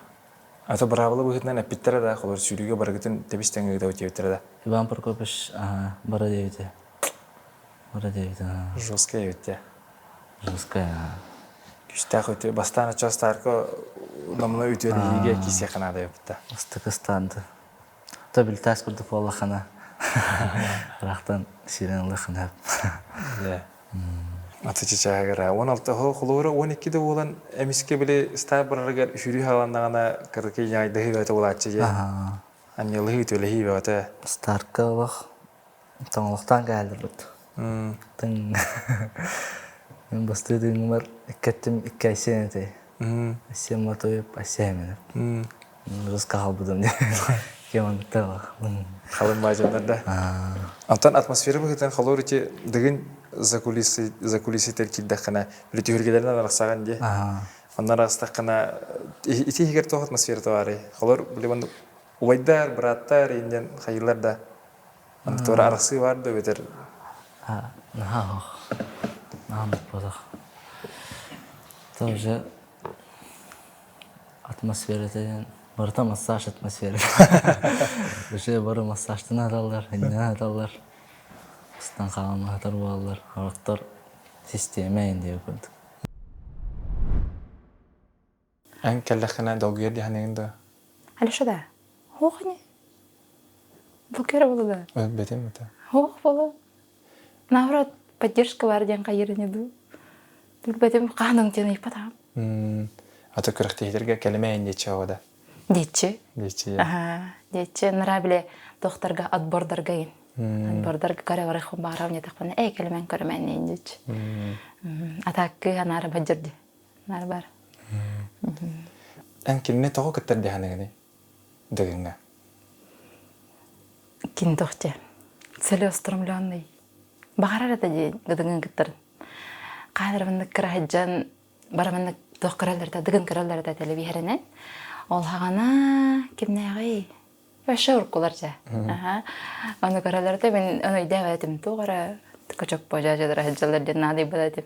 Ата быраабыла быһыытынан эппиттэрэ да, холор сүүрүүгэ барыгытын тэбис тэҥ ыытабыт диэбиттэрэ да. Иван Прокопьевич бара диэбитэ. Бара диэбитэ. Жесткая эбит дии. Жесткая. Күүстээх үтүө. Бастаан оччо старка номно үтүөлэһиигэ киисиэххэ наада эбит да. Ыстык ыстаанды. То билтаас курдук буоллаххына ыраахтан сиирэн ылыаххына. Аты чычаагара 16 холуора 12 да буолан эмискэ били ыстаап барарыгар үһүрүү хааланнаҕына кыракый ньаайдаһыы бөҕөтө буолааччы дии. Анньылыһыы үтүөлэһии бөҕөтө. Старка олох тоҥолохтоон кээллэрбит. Тыҥ Мин бастыы тыҥмар иккэттим икки айсен этэй. Айсен Матуев Айсен Рыска халбытым Халын баажаннар да. Онтон атмосфера быһыытынан холуур ити дыгын за кулисы за кулисы киирдэххинэ били түһүлгэлэринэн арахсаҕын дии. Онно арахстаххына ити иһигэр туох атмосфера баарый? Холор били маннык убайдар, бырааттар иннин хайыылар да Аны туора арахсыы баар да эбэтэр Наһаа ох. Наһаа буолбатах. Тоже атмосферата диэн барыта массаж атмосфера. Уже бары массажтан аталлар, иннинэн аталлар. Ыстан хаалан атар буолаллар. Ороттор систиэмэ диye курдук. Эн кэллэххинэ долгуйар дии саныыгын дуо? Алеша да? Ох не. Бұл кере болу да. Бетем это. Ох болу. Наоборот, поддержка бар диэн хайырыны дуу. Билбэтим хаанын диэн ыйпатаҕым. Ата күрэхтэһиилэргэ кэлимэйин диэччи оҕо да. Диэччи. Диэччи. Аха, диэччи нара биле докторга отбордарга ин. Отбордарга көрө барыхпын баарам диэтэхпинэ, эй кэлимэн көрүмэн диэн диэччи. Атааккы анаара бадьырди. Нар бар. Эн кинини тоҕо кыттар диэханыгыный? Дыгыҥҥа. Кин тохче. Целеустремленный. Баҕарар этэ дии дыгын кыттарын. Хааларбыннык кыраһыдьан бараманнык туох көрөллөр дыгын көрөллөр этэ телевизорынан. Ол хаҕана кимнээҕий? Вообще уруккулар дьэ. Ону көрөллөр этэ мин ону өйдөөбөтүм туох эрэ кочоппо дьаадьалара сылдьаллар диэн наадыйбат этим.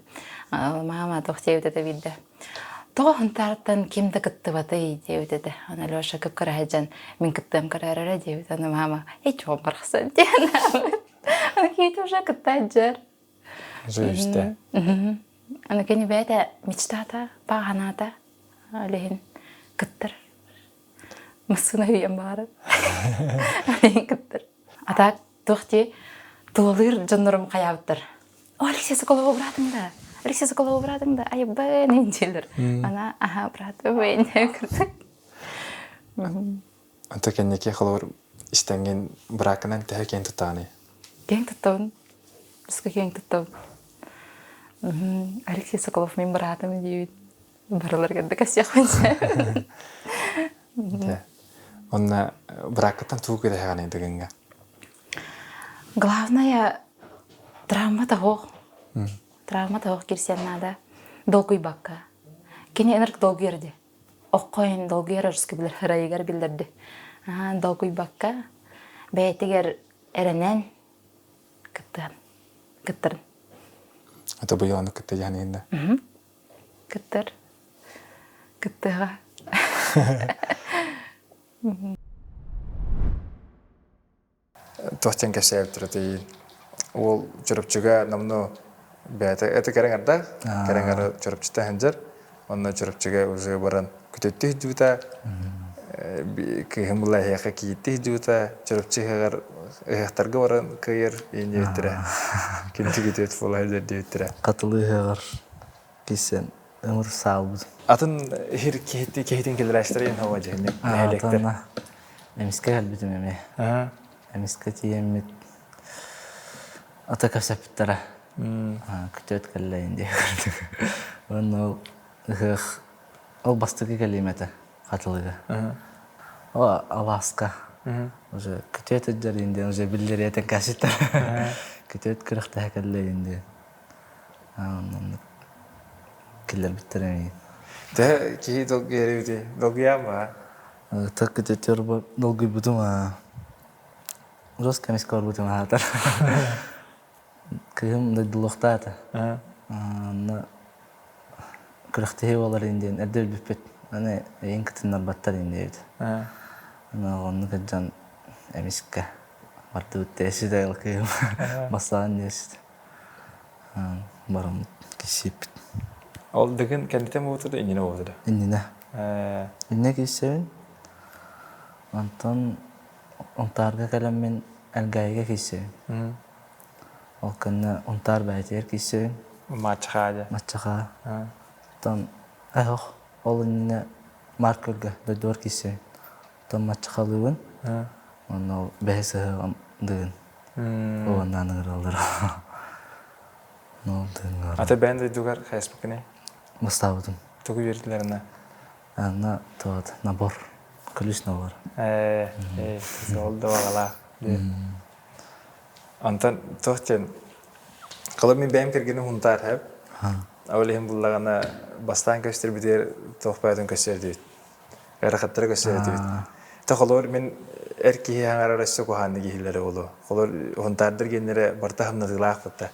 Маама туох диэбит этэ биирдэ. Тоҕо Хунтаартан ким да кыттыбатый диэбит этэ. Аны Леша кып-кыра сылдьан мин кыттыам көрөөрөрө диэбит. Аны маама эй чоҕум барахсан диэн. Аны киһитэ уже кытта сылдьар. Уже Аны кини бэйэтэ мечтата, баҕанаата олиһин кыттар. Массыына үйэм баҕарар. Олиһин кыттар. А так туох дии тулалыыр дьоннорум хайаабыттар. О, Алексей Соколова быраатыҥ да, Алексей Соколова быраатыҥ да, айыбын дииллэр. Ана, аха, быраатым курдук. Онто кэнники холобур истэҥҥин бырааккынан төһө киэн туттаҕыный? Киэҥ туттабын. Өскө киэҥ туттабын. Алексей Соколов мин быраатым диибит. Барыларыгар да кэсиэхпин сөп. Онно бырааккыттан тугу кэтэһэҕиний дыгыҥҥа? Главное, травма того. Травма того кирсиэн наада. Долгуйбакка. Кини ынырык долгуйар дии. Оккойун долгуйар өрүскэ билэр ырайыгар биллэрди. Долгуйбакка бэйэтигэр эрэнэн кыттыан кыттарын. Это быйыл аны кытта дьаһаныгын да? Кыттар. Кыттыаҕа. Туох диэн кэпсээбиттэр этэй? Уол Чурапчыга номнуо бэйэтэ это кэрэҥ ардаах, кэрэҥ ары Чурапчыта сылдьар. Онно Чурапчыга уже баран күтөттүү сылдьыбыта, кыыһым була эһиэхэ кийииттии сылдьыбыта, Чурапчы ыһыаҕар ыһыахтарга баран кыайар иин диэбиттэрэ. Күндү күтүөт буола сылдьар диэбиттэрэ. Хатылы ыһыаҕар киирсэн ымыр саалбыт. Атын иһир киһитин киллэрээччилэр иһин һуо дьиһинник нэһилиэктэр. Эмискэ кэлбитим эмиэ. Эмискэ тиийэммит ата кэпсэппиттэрэ. Күтүөт кэллэйин диye курдук. Уонна ол ыһыах ол бастакы кэлиим этэ Хатылыга. О алааска уже күтүөт өддөрүн диэн уже биллэриэтэн кэситтэр. Күтүөт күрэхтэһэ кэллэйин диэн. Оннук киллэрбиттэр эмиэ. Төһө киһи долгуйар долгуйаама? Так күтүөттөр долгуйбутум аа. Жестко эмискэ барбытым аатар. Кыыһым дойдулуохтаата. Онно күрэхтэһии буолар ин диэн эрдэ билбиппит. Аны эйин кытыннарбаттар ин диэбит. Аны оннук дьон эмискэ бардыбыт тээси да кыыһым бастаан диэсит. Бараммыт киссиэппит. Ол дыгын кэннитэн буолбута да иннинэ буолбута да? Иннинэ. Иннинэ киирсэбин. Онтон Унтаарга кэлэммин Элгээйигэ киирсэбин. Ол кэннэ Унтаар бэйэтигэр киирсэбин. Маччахаа дьэ. Маччахаа. Оттон эһох ол иннинэ Маркерга дойдубар киирсэбин. Оттон Маччахалыыбын. Онно ол бэһис ыһыаҕым дыгын. Уоннаан ыҥыраллар. Ол дыгыҥҥа Ата бэйэн дойдугар хайаспыккыный? Бастаабытым. Тугу үөрдүлэр ана? Анна туот набор. Ключ набор. Ээ, ол да баҕалаах. Онтон туох диэн Кылы мин бэйэм кэргэним Хунтаар хэп. Ол иһин буллаҕына бастаан көстөрбүтүгэр туох баайытын көстөр диэбит. Ыарахаттары көстөр этибит. Та холоор мин эр киһи хаҥарар өссө куһаанны киһилэрэ болу. Холоор хунтаардар геннere барта хамнатыылаах бутта.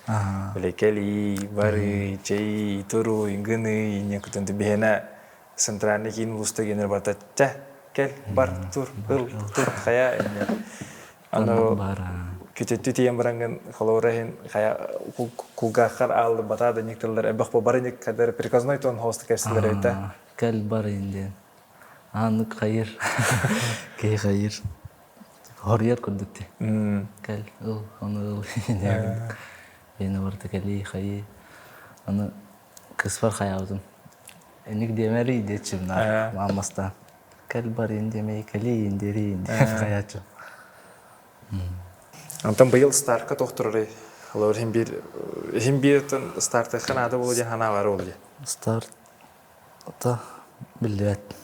Биле кэлии, барыы, чэй, туруй, гыный, инне кутун биһэнэ центральный киин улууста генер барта чэ, кэл, бар, тур, ыл, тут, хайа, инне. Аны күтүттү тиийэн бараҥҥын холобура иһин хайа кулгааххар ааллыбатаа да ник тыллар эбэх бу бары ник кадыр приказной тон хоста кэпсэлэр эбитэ. Кэл бар диэн. Ааннык хайыр, киһи хайыр. Хоруйар курдук дии. Кэл, ыл, ону ыл диэн. Бэйэни барыта кэлии, хайыы. Аны кыыспар хайаабытым. Эник диэмэрий диэччим наар мааммастаан. Кэл барыйын диэмэй, кэлиийин диэриийин диэн хайааччым. Онтон быйыл стартка туох турарый? Холобур, иһин биир иһин биир стартыахха наада буолуо диэн санаа баар буолуо дии. Старт ата биллибэт.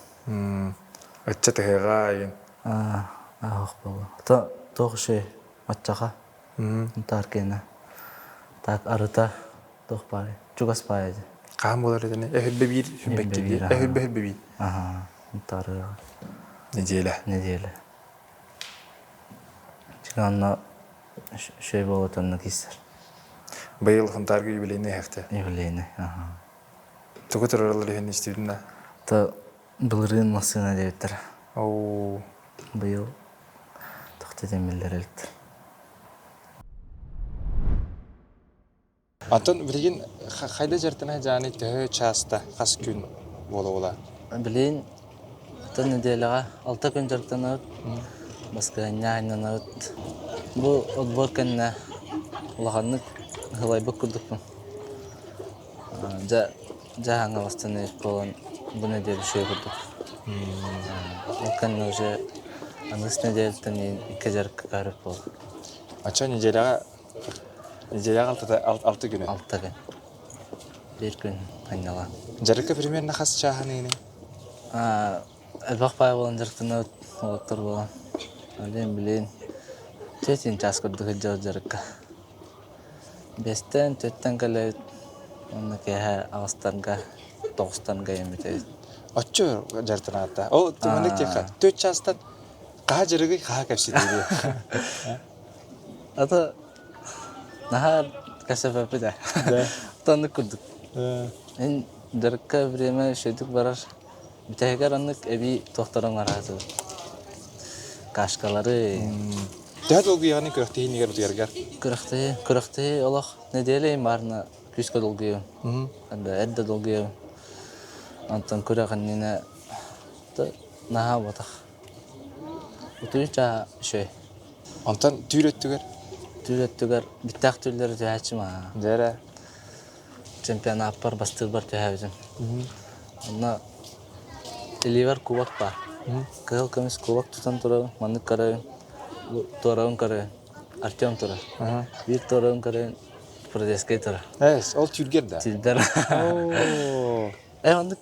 Ыччат ыһыаҕа айын. Аах буолла. Ата туох үчүгэй оччоҕо Унтаар киэнэ. Так арыта туох баарый? Чугас баайа дии. Хаһан буолар этини? Өһүрбэ биир, сүрбэкки дии. Өһүрбэ өһүрбэ биир. Аха, Унтаар ыһыаҕа. Неделя. Неделя. Чыгаанна үчүгэй буолуо онно киирсэр. Быйыл Хунтаарга юбилейный ыһыахта. Юбилейный, аха. Тугу турараллар иһин истибитим да? То былырыын массыына диэбиттэр. Оо. Быйыл тохто диэн биллэр эбит. Антон билигин хайда дьартана дьааны төһө чааста хас күн буола-буола? Билигин атын нэдиэлэҕэ алта күн дьарыктанабыт, баскыһыанньа айаннанабыт. Бу отбор кэннэ улаханнык ыһылайбыт курдукпун. Дьэ, дьаһаҥҥа бастан буолан бу нэдиэлэ үчүгэй курдук. Ол кэннэ уже аныгыс нэдиэлэттэн икки дьарыкка каарык буолла. Оччо неделяҕа неделяҕа алтата алты күнү? Алта күн. Биир күн анньала. Дьарыкка примерно хас чааһыныыный? Элбэх баай буолан дьарыктанабыт уолаттар буолан. Билин билин четин час курдук сылдьабыт дьарыкка. Биэстэн, төрттэн кэлэбит уонна киэһэ аҕыстарга, тоҕустарга ийэммит Оччо дьарыктанаатта. Ол маннык диэххэ, төрт чаастан хаһа дьарыгый, хаһа кэпсэтиий Ата наһаа кэпсэппэппит ээ. Оннук курдук. Эн дьарыкка время үчүгэйдик барар. Бүтэһигэр оннук эбии туохтарын араатыбыт. Кашкалары. Төһө долгуйаҕыный күрэхтэһии иннигэр утуйаргар? Күрэхтэһии, күрэхтэһии олох нэдиэлэ иһин баарына күүскэ долгуйабын. Эрдэ, эрдэ долгуйабын. Онтон күрэх иннинэ наһаа буотах. Утуйуу чааһа үчүгэй. Онтон түүл өттүгэр? Түүл өттүгэр бүттээх түүллэри түһээччим аа. Дьэ эрэ. Чемпионаппар бастыырбар түһээбитим. Онно илиибэр кубок баар. Кыһыл көмүс кубок тутан турабын, маннык көрөбүн, туорабын көрөбүн. Артем турар. Биир туорабын көрөбүн, Продескай турар. Эс, ол түүргэр да? Түүрдэр. Э, оннук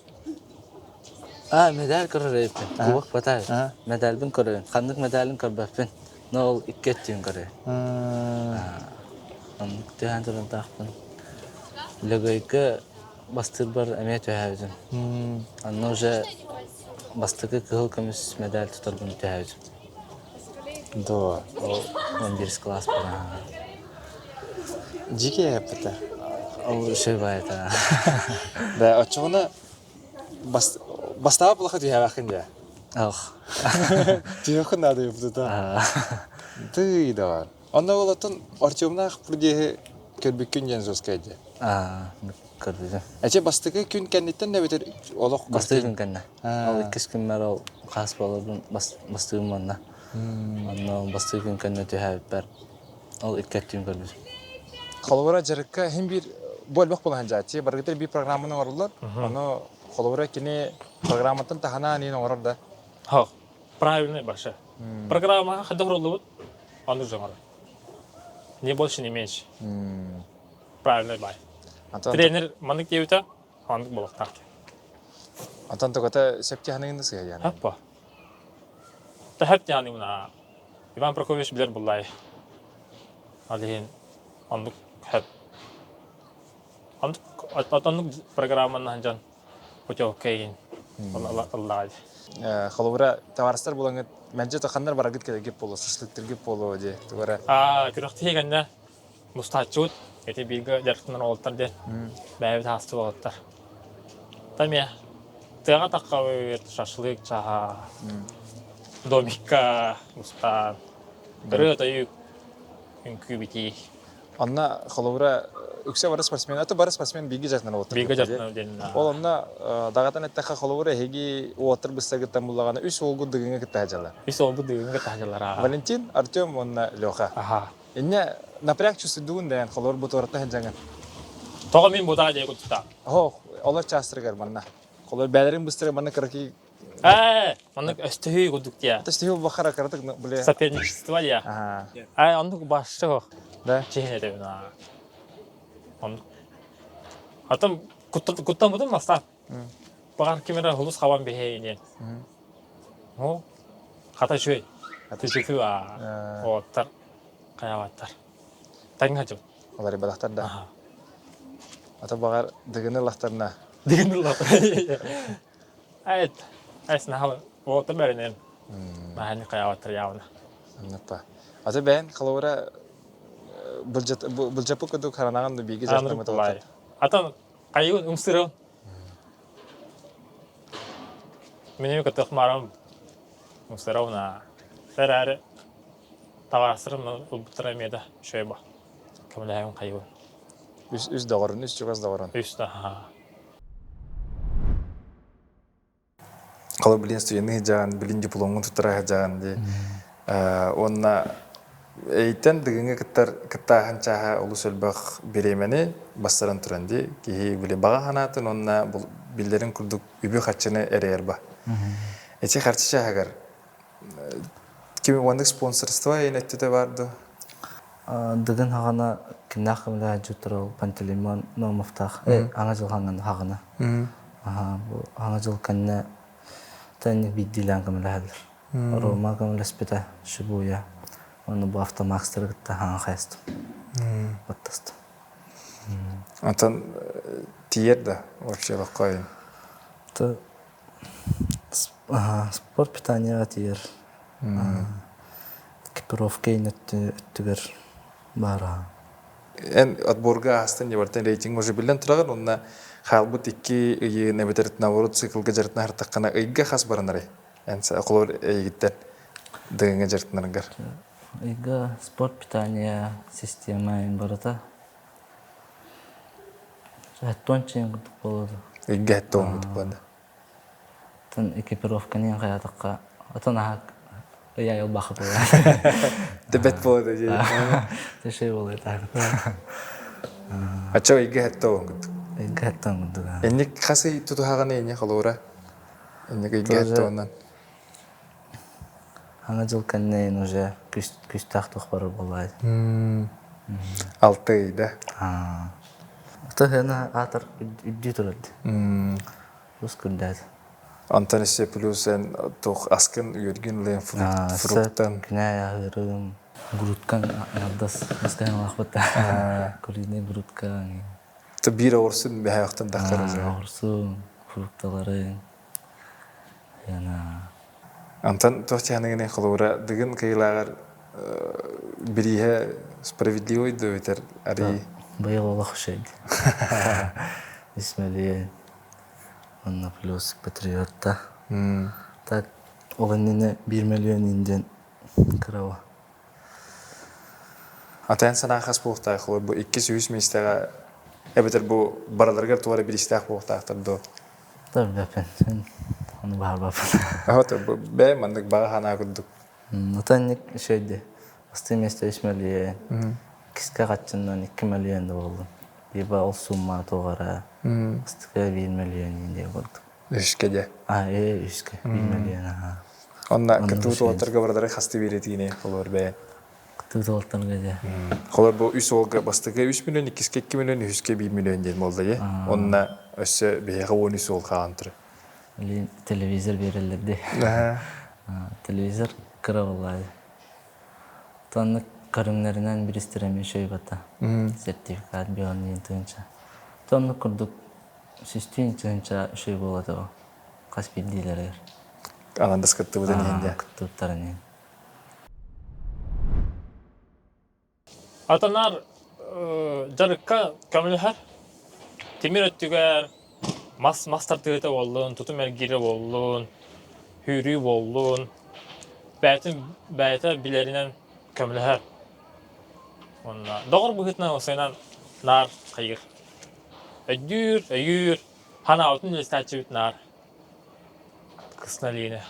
Аа, медаль көрөр эбиппин. Кубок батаай. Медальбын көрөбүн. Ханнык медалын көрбөппүн. Но ол икки өттүн көрөбүн. Оннук түһээн турардаахпын. Лөгөйгө бастыырбар эмиэ түһээбитим. Онно уже бастакы кыһыл көмүс медаль тутарбын түһээбитим. Да. Ол 11 класс буолан. Дьиикэй эппитэ. Ол үчүгэй баайыта. Да, оччоҕуна бастаабыт булаха түһээбэххин дии. Ох. Түһүөххүн наада эбит Тыый да Онно олоттон Артемнаах Прудеһы көрбүккүн диэн жесткай дии. Аа, көрбүтүм. Эче бастакы күн кэнниттэн да эбэтэр олох Бастакы күн кэннэ. Ол иккис күммэр ол хаас буоларбын бастыыбын манна. Онно бастакы күн кэннэ түһээбиппэр ол икки өттүн көрбүтүм. Холобура дьарыкка иһин биир бу элбэх буолан дьааччы барыгытыр биир программаны оҥороллор. Ону холобура кини программаттан таһынан иин оҥорор да. Хох, правильный баша. Программаға хайдах оҥоруллубут, оннук же оҥорор. Не больше, не меньше. Правильный бай. Тренер маннык диэбитэ, оннук буолуохтаах. Антон тоҕото сөптүһаныгын сыһыйан. Хаппа. Тэһэп диэн Иван Прокопьевич билэр буллай. Ол иһин оннук хөп. Оннук оннук программанан дьон путевка игин ыллаҕа Холобура, табаарыстар булаҥыт мэлдьи ханнар бараргыт кэлэргит буолуо, шашлыктыргыт буолуо дии тугара. Аа, күрэхтэһии кэннэ мустааччыбыт ити бииргэ дьарыктанар уолаттар диэн бэйэбит аастыбыт уолаттар. Тамия тыаҕа таххабыт шашлык чаһа, домикка мустаан, ырыа-тойук, үҥкүү-битии. Онно холобура. үксэ бары спортсмен, аты бары спортсмен бииргэ дьарыктанар уолаттар. Бииргэ дьарыктанар диэн. Ол онно даҕатан эттэххэ, холобура, эһиги уолаттар быстаргыттан буллаҕына үс уолгут Дыгыҥҥа кытта сылдьаллар. Үс уолбут Дыгыҥҥа кытта сылдьаллар. Валентин, Артем уонна Леха. Аха. Инньэ напряг чувствуйдугун дээн, холобур, бу туораттан сылдьаҥын. Тоҕо мин бутаа диэ куттаа. Оһох, олор чаастарыгар манна. Холобур, бээлэрин быстарыгар манна кыракый Ээ, маннык өстөһүү курдук диэ. Өстөһүү бахара кыратык бле. Соперничество диэ. Ээ, оннук башчы хох. Да. Чиһин этэбин аа. Оннук. Атым куттан бутум маста. Багар ким эрэ хулус хабан биһэ диэн. О, хата үчүгэй. Түчүкү аа. Оттар хайабаттар. Таҥ хачым. Олар бадахтар да. Ата багар дыгыны лахтарна. Дыгыны лахтар. Эт, эс наһаа уота бэринэн. Маһаны хайаабаттар явно. Аннаппа. Ата бэйэн холобура былдьаппыт курдук харанаҕын да бииргэ дьарыктаммыт олохтор. Атын хайыгын ымсырын. Минеми кытых марам ымсырауна. Феррари табаарыстарым ылбыттара эмиэ да шөйба. Көмөлөһөм хайыбын. Үс үс доҕорун, үс чугас доҕорун. Үс да. Холобур, билин студенты сылдьаҕын, билин дипломҥун туттара сылдьаҕын дии. Уонна эйтэн дыгыҥҥа кыттар кыттааһын чааһа олус элбэх бириэмэни бастаран туран дии. Киһи били баҕа санаатын уонна биллэрин курдук үбү-харчыны эрэйэр ба. Эти харчы чааһыгар ким уоннык спонсорство эйин өттүтэ бар дуо? Дыгын хаҕана кимнээх кымда дьуттар Пантелеймон Наумовтаах аҥа дьыл хаҥан хаҕана. Бу аҥа дьыл кэннэ тэнник биирдиилээн көмөлөһөллөр. Рома көмөлөспүтэ Шибуя. Уонна бу автомакстары кытта хаҥан хайастым. Баттастым. Антон тиийэр да вообще лоххойун? Спорт питанияҕа тиийэр. Экипировка өттүгэр баара. Эн отборга аастын дьыбартан рейтинг уже биллэн тураҕын уонна хаалбыт икки ыйы эбэтэр наоборот циклга дьарытына хартаххына ыйга хас баранарый? Эн холобур эйигиттэн дыгыҥҥа дьарытынаргар. Ыйга спорт питания система барыта Хэттон чиҥ курдук буолуо Ыйга хэттон курдук буолла. Тын экипировканы хайатахха отон аһак ыйа ылбаха буолар. Тэбэт буолар дии. Тэшей буолар таах. Ачча ыйга хэттон курдук. Ыйга хэттон курдук. Энник хас ый тутуһаҕын энни холуура? Энник ыйга хэттоннан. Ана жыл кэннэ уже күстээх туох барар буоллаҕай. Алты ыйда. Тыһына аатар үрдүү турар. Плюс күрдээт. Антон өссө плюс эн туох аскын үөргүн ылыан фруктан. Күнээ аһыырым, грудкан ардас маскаһын алахпыта. Куриный грудка. Биир оҕурсун бэһэөхтөн тахсар. Оҕурсун, фрукталары. Антон туох чааныгын холобура Дыгын кыйылааҕар бирииһэ справедливый да эбэтэр арый Быйыл олох үчүгэй. Исмэлиэн уонна плюс патриотта. Так ол иннинэ биир мөлүйүөн индиэн кыраба. Атайан санаа хас буолуохтаах холобур бу иккис үһүс миэстэҕэ эбэтэр бу барыларыгар туора бириистээх буолуохтаахтар дуо? Билбэппин. Ону баҕарбаппын. Ото бэйэ маннык баҕа санаа курдук. Отон үчүгэй Бастыы миэстэ үс мөлүйүөн, иккискэ хаччыннан икки мөлүйүөн да буоллун. Либо ол сумма туох эрэ астыка биир мөлүйүөн диэн курдук. Үскэ дьэ. А, э, үскэ биир мөлүйүөн аха. Онно кытыы уолаттарга барылары хасты биэрэтиини холобур бэйэн. Кытыы уолаттарга дьэ. Холобур бу үс уолга бастакы үс мөлүйүөн, иккискэ икки мөлүйүөн, үһүскэ биир мөлүйүөн диэн буолла дии. Онно өссө биһиэхэ уон үс уол хаалан турар. Билин телевизор биэрэллэр дии. Телевизор кыра буоллаа. Оннук көрүҥнэринэн биристэрэ эмиэ үчүгэй Сертификат биэҕин тыһыынча. Оннук курдук сүүстүүн тыһыынча үчүгэй буолуо этэ хас биирдиилэригэр. Анандас кыттыбытын иһин дии. Кыттыбыттарын иһин. Атанар дьарыкка көмөлөһөр. Тимир өттүгэр мас мас тардыыта буоллун, тутум эргиирэ буоллун, сүүрүү буоллун, бэйэтин бэйэтэ билэринэн көмөлөһөр. Уонна доҕор быһыытынан уопсайынан. наар хайыр. Өйдүүр, өйүүр, ханаабытын үлэстээччибит наар. Кысналиина.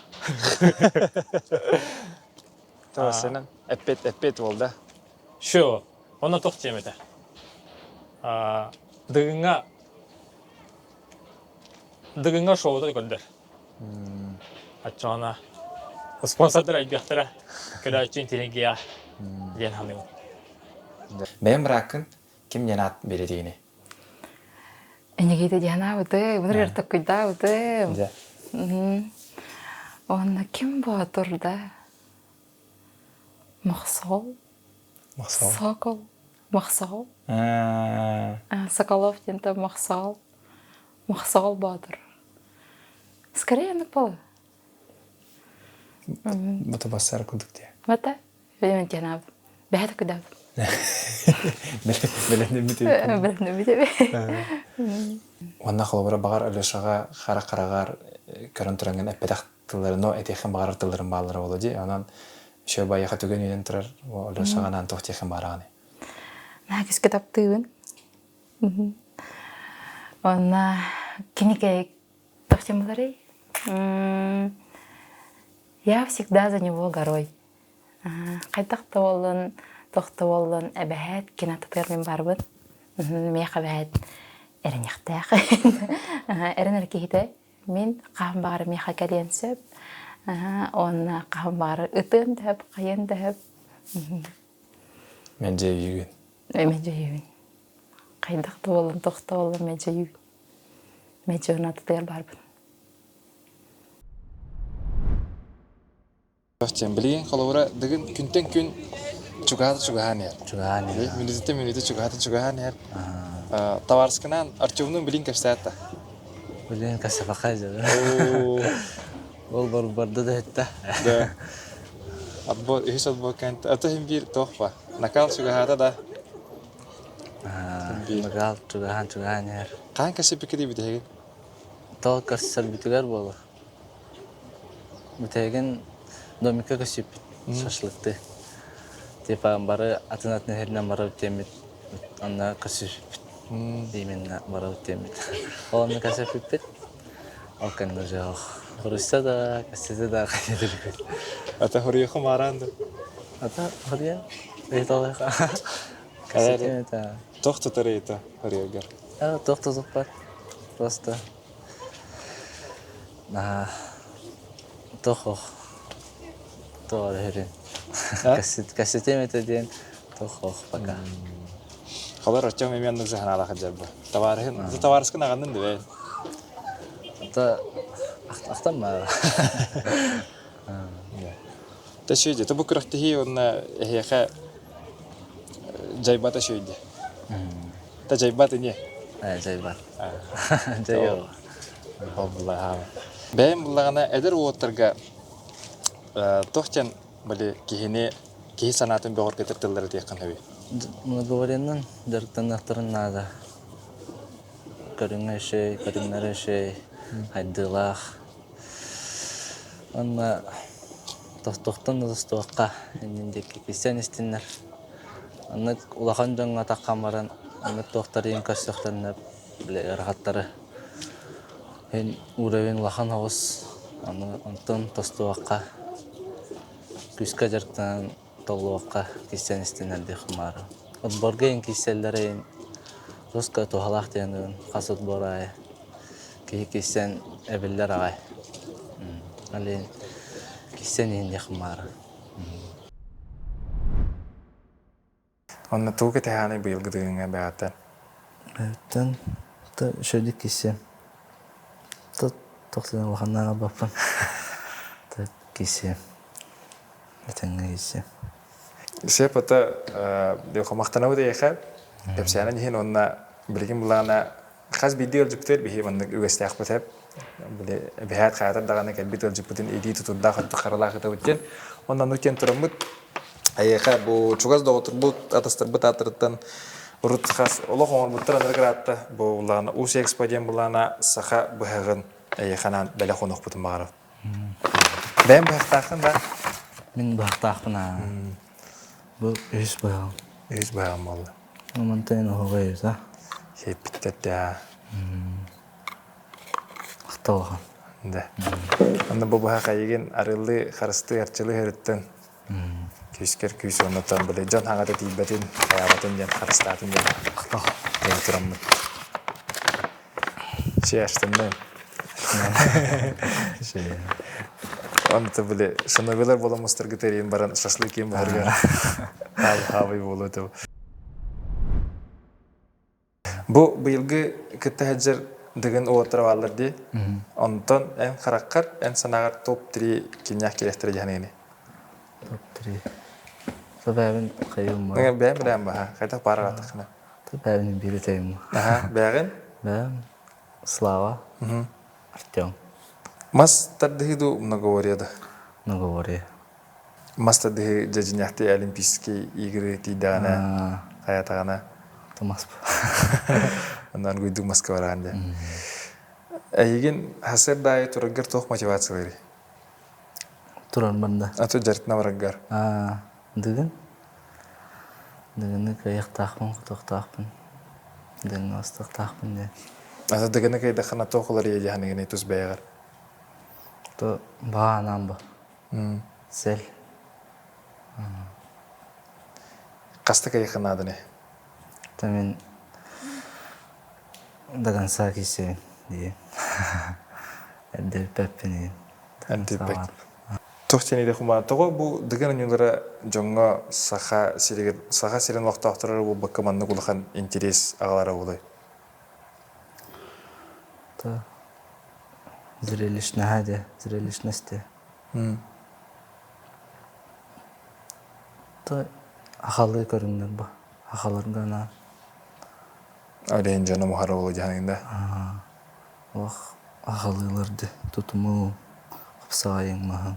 Тоҕосунан эппет эппет буолда. Шо, онно туох диэм этэ. Дыгыҥҥа Дыгыҥҥа шоута көрдөр. Оччоҕуна спонсордар элбиэхтэрэ, көрөөччү интеллигия диэн саныыбын. Бэйэм бырааккын ким диэн аат биэрэтигиний? Энигиитэ дианаабытым, ырыар токкуйдаабытым. Дьэ. Уонна ким боотур да? Мохсоҕол. Мохсоҕол. Сокол. Мохсоҕол. Соколов диэн Мохсоҕол. Мохсоҕол Боотур. Скорее оннук буолуо. Бата бассар курдук дии. Бата? Билэммит диэн Бэһэ такыдаабыт. Бэлэмнэммит Бэлэмнэммит эбит. Уонна холобура баҕар Алешаҕа хара хараҕар көрөн тураҥҥын эппэтэх тылларын, но этиэххин баҕарар тылларын бааллара буолуо дии. Онон еще байыаха түгэн үүнэн турар Алешаҕа анаан туох диэххин баҕараҕыный? Наһаа күүскэ таптыыбын. Уонна кинигэ тохтемуларый? Я всегда за него горой. Хайдах да буоллун, туох да буоллун, эбэһээт кинотатыгар мин барбын. Миэхэ эбэһээт эрэниэхтээх. Эрэнэр киһитэ мин хаһан баҕар миэхэ кэлиэн сөп. Уонна хаһан баҕар ытыан да сөп, хайыан да сөп. Мен дьэйүүгүн. Мен дьэйүүбүн. Хайдах да буоллун, туох да буоллун мен дьэйүүбүн. Мен дьэйүүн барбын. Диэн билигин холобура дыгын күнтэн күн чугаһата чугаһаан иһэр. Чугаһаан иһэр. Мүнүүтүттэн мүнүүтэ чугаһата чугаһаан иһэр. Табаарыскынаан Артемнуун билин кэпсээтэ. Билин кэпсэпэххэ дьэ. Ол барда да иһиттэ. Да. Отбор, үһүс отбор кэнт. Ата иһин биир туох ба. Накал чугаһаата да. Накал чугаһаан чугаһаан иһэр. Хаан кэсиппикки диэбит эһигин? Тоҕо көрсөрбүтүгэр буолар. Бүтэһигин домикка көсүппүт шашлыкты. Типа бары атын-атын иһэринэн барабыт диэммит онно көрсүспүт. Именно барабыт диэммит. Ол онно көрсүппүппүт. Ол кэннэ уже хоруйса да, кэссэтэ да хайдырбыт. Ата хоруйуха маараан да? Ата хоруйа ыйыталыха. Кэссэтиэн это. Туох тутар ыйыта хоруйгар? Туох тутуппат. Просто Наһаа туох ох туох эрэ кэссэтиэм этэ диэн туох ох пока. Халар Артем эмиэ оннук сыһанаалаах дьарба. Табаарыһын, табаарыскын аҕаннын да бэйэн. Ата ахтан баара. Та шүйде, бу күрэхтэһии уонна эһиэхэ жайбата шүйде. Та жайбат ини. Жайбат. Жайо. Ол Бэйэм буллаҕына эдэр уолаттарга туох диэн били киһини киһи санаатын бөҕөргөтөр тыллары диэххин сөбүй? Многовореннан дьарыктаныахтарын наада. Көрүҥэ үчүгэй, көрүҥнэрэ үчүгэй, хайдыылаах. Уонна тохтуохтан да тостуохха иннин диэки киссэн истиннэр. Оннук улахан дьоҥҥо таххан баран оннук туохтарыйын көрсөхтөрүнэ били ыарахаттары Эн уровень улахан оҕус, аны онтон тостуохха, күүскэ дьарыктанан толлуохха киирсэн истинэр диэххин баара. Отборго иһин киирсэллэрэ иһин жестко туһалаах диэн хас отбор аайы киһи киирсэн эбиллэр аҕай. Ол иһин киирсэн иһин диэххин баара. Онно тугу кэтэһээний быйылгы тыгыҥҥа бэҕэттэн? Бэйэттэн үчүгэйдик киирсиэм. Туох да улаханнаах албаппын. Киирсиэм. Этэҥҥэ киирсиэм. Сөп ото махтанабыт эйиэхэ кэпсээнин иһин уонна билигин былаана Хас биирдии ыалдьыппытыгар биһи маннык үгэстээхпит эп. Били эбэһээт хаатар даҕаны кэлбит ыалдьыппытын илии тутурдаах өттүк харалаах ытабыт диэн. Онон оннук диэн тураммыт эйиэхэ бу чугас доҕотторбут, атастарбыт ааттарыттан урут хас олох оҥорбуттар анарык ыраатта бу былаана Уус Экспо диэн былаана саха быһаҕын эйиэхэ анаан бэлэх уунуохпутун баҕарабыт. Бэйэм быһахтааххын да? Мин быһахтаахпын аа. Бу үһүс быһаҕым. Үһүс быһаҕым буолла. Мантан оһоҕой Сиэппиттэр да. Ахталахан. Да. Онно бу быһа хайыгын арыллыы, харыстыы, арчылыы өрүттэн күүскэр күүс оннотон били дьон хаҥата тиийбэтин, хайаабатын диэн харыстаатын диэн диэн тураммыт. Чэ, аштынным. Онто били шановилар бола мустаргы тэрийин баран шашлык ким баһарга хаабый буолуо этэ. Бу быйылгы кытта сылдьар Дыгын уолаттара бааллар дии. Онтон эн хараххар, эн санааҕар топ-3 кимнээх кириэхтэрэ дьаһаныгыный? Топ-3. Бэйэбин хайыым Бэйэм билээн баһа. Хайдах баар аҕатаххына? Бэйэбин биир этейим. Аха, бэйэҕин? Бэйэм Слава, Артем. Мас тардыһыы дуу, многоворие да? Многоворие. Мас тардыһыы дьэдьинньэхтии Олимпийские игры тиийдэҕинэ, хайатаҕына? Тумас. Онон гуйдук маска бараан дьэ. Эйигин сарсыарда аайы тураргар туох мотивацияларый? Турар барда. Аты дьарыктана бараргар. Дыгын. Дыгыны кыайыахтаахпын, хотуохтаахпын. Дыгыҥҥа астыахтаахпын диэн. Аты дыгыны кыайдаххына туох уларыйа дьаһаныгыный тус бэйэҕэр? То баҕа анаан бу. Сэл. Хаста кыайыаххын нааданы? То мин до конца киирсэбин диэн. Эрдэ бүппэппин диэн. Эрдэ Туох диэн кумаа тоҕо бу Дыгын оонньуулара дьоҥҥо Саха сиригэр Саха сирин олохтоохторо эрэ буолбакка маннык улахан интэриэс аҕалара буолуой? То зрелищнаһа дии, зрелищность дии. То ахалыы көрүҥнэр бу. Ахаларга анаан. Олейн дьоно муһара буолуо дьаһаныгын да? Олох аҕалыылар дии тутумуу хапсаҕайыҥ маһын.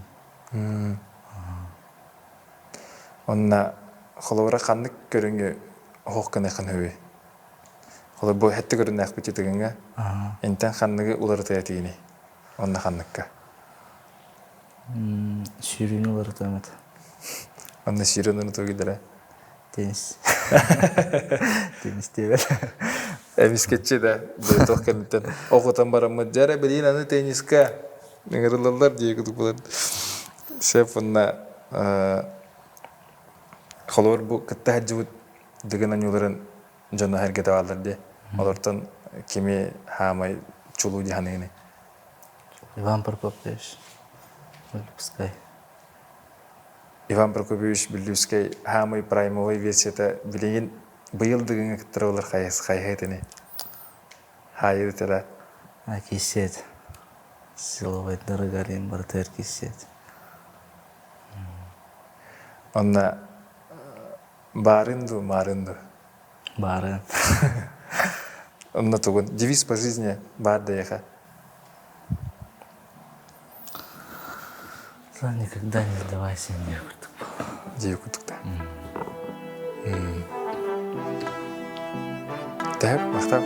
Онно холобура ханнык көрүҥү оһох гыныаххын сөбүй? Холобур бу хэттэ көрүннээхпит тыгыҥҥа интэн ханныгы уларытыа этигиний? Онно ханныкка? Сүүрүүнү уларытыам этэ. Онно сүүрүүнү уларытыа киллэрэ? Теннис. Теннис диэбэт. Эмискэччи да туох кэнниттэн оҕутан бараммыт дьэ эрэ билиин аны тенниска ыҥырыллаллар дии курдук буолар. Шеф уонна холобур бу кытта сылдьыбыт Дыгын оонньууларын дьоно сэргэтэ бааллар дии. Олортон кими хаамай чулуу дии саныыгыный? Иван Прокопьевич Пускай. Иван Прокопьевич Бүллүүскэй хаамай праймовай версията билигин быйыл Дыгыҥҥа кыттар буолар хайыһа этини? Хаайыы тыла. Кисет. Силовайдарыгар им барытыгар кисет. Онно баарын дуу, маарын дуу? Баарын. Онно тугун? Девиз по жизни баар да эйиэхэ? Никогда не сдавайся диир курдук. Диир курдук да. Тэһэп, махтал.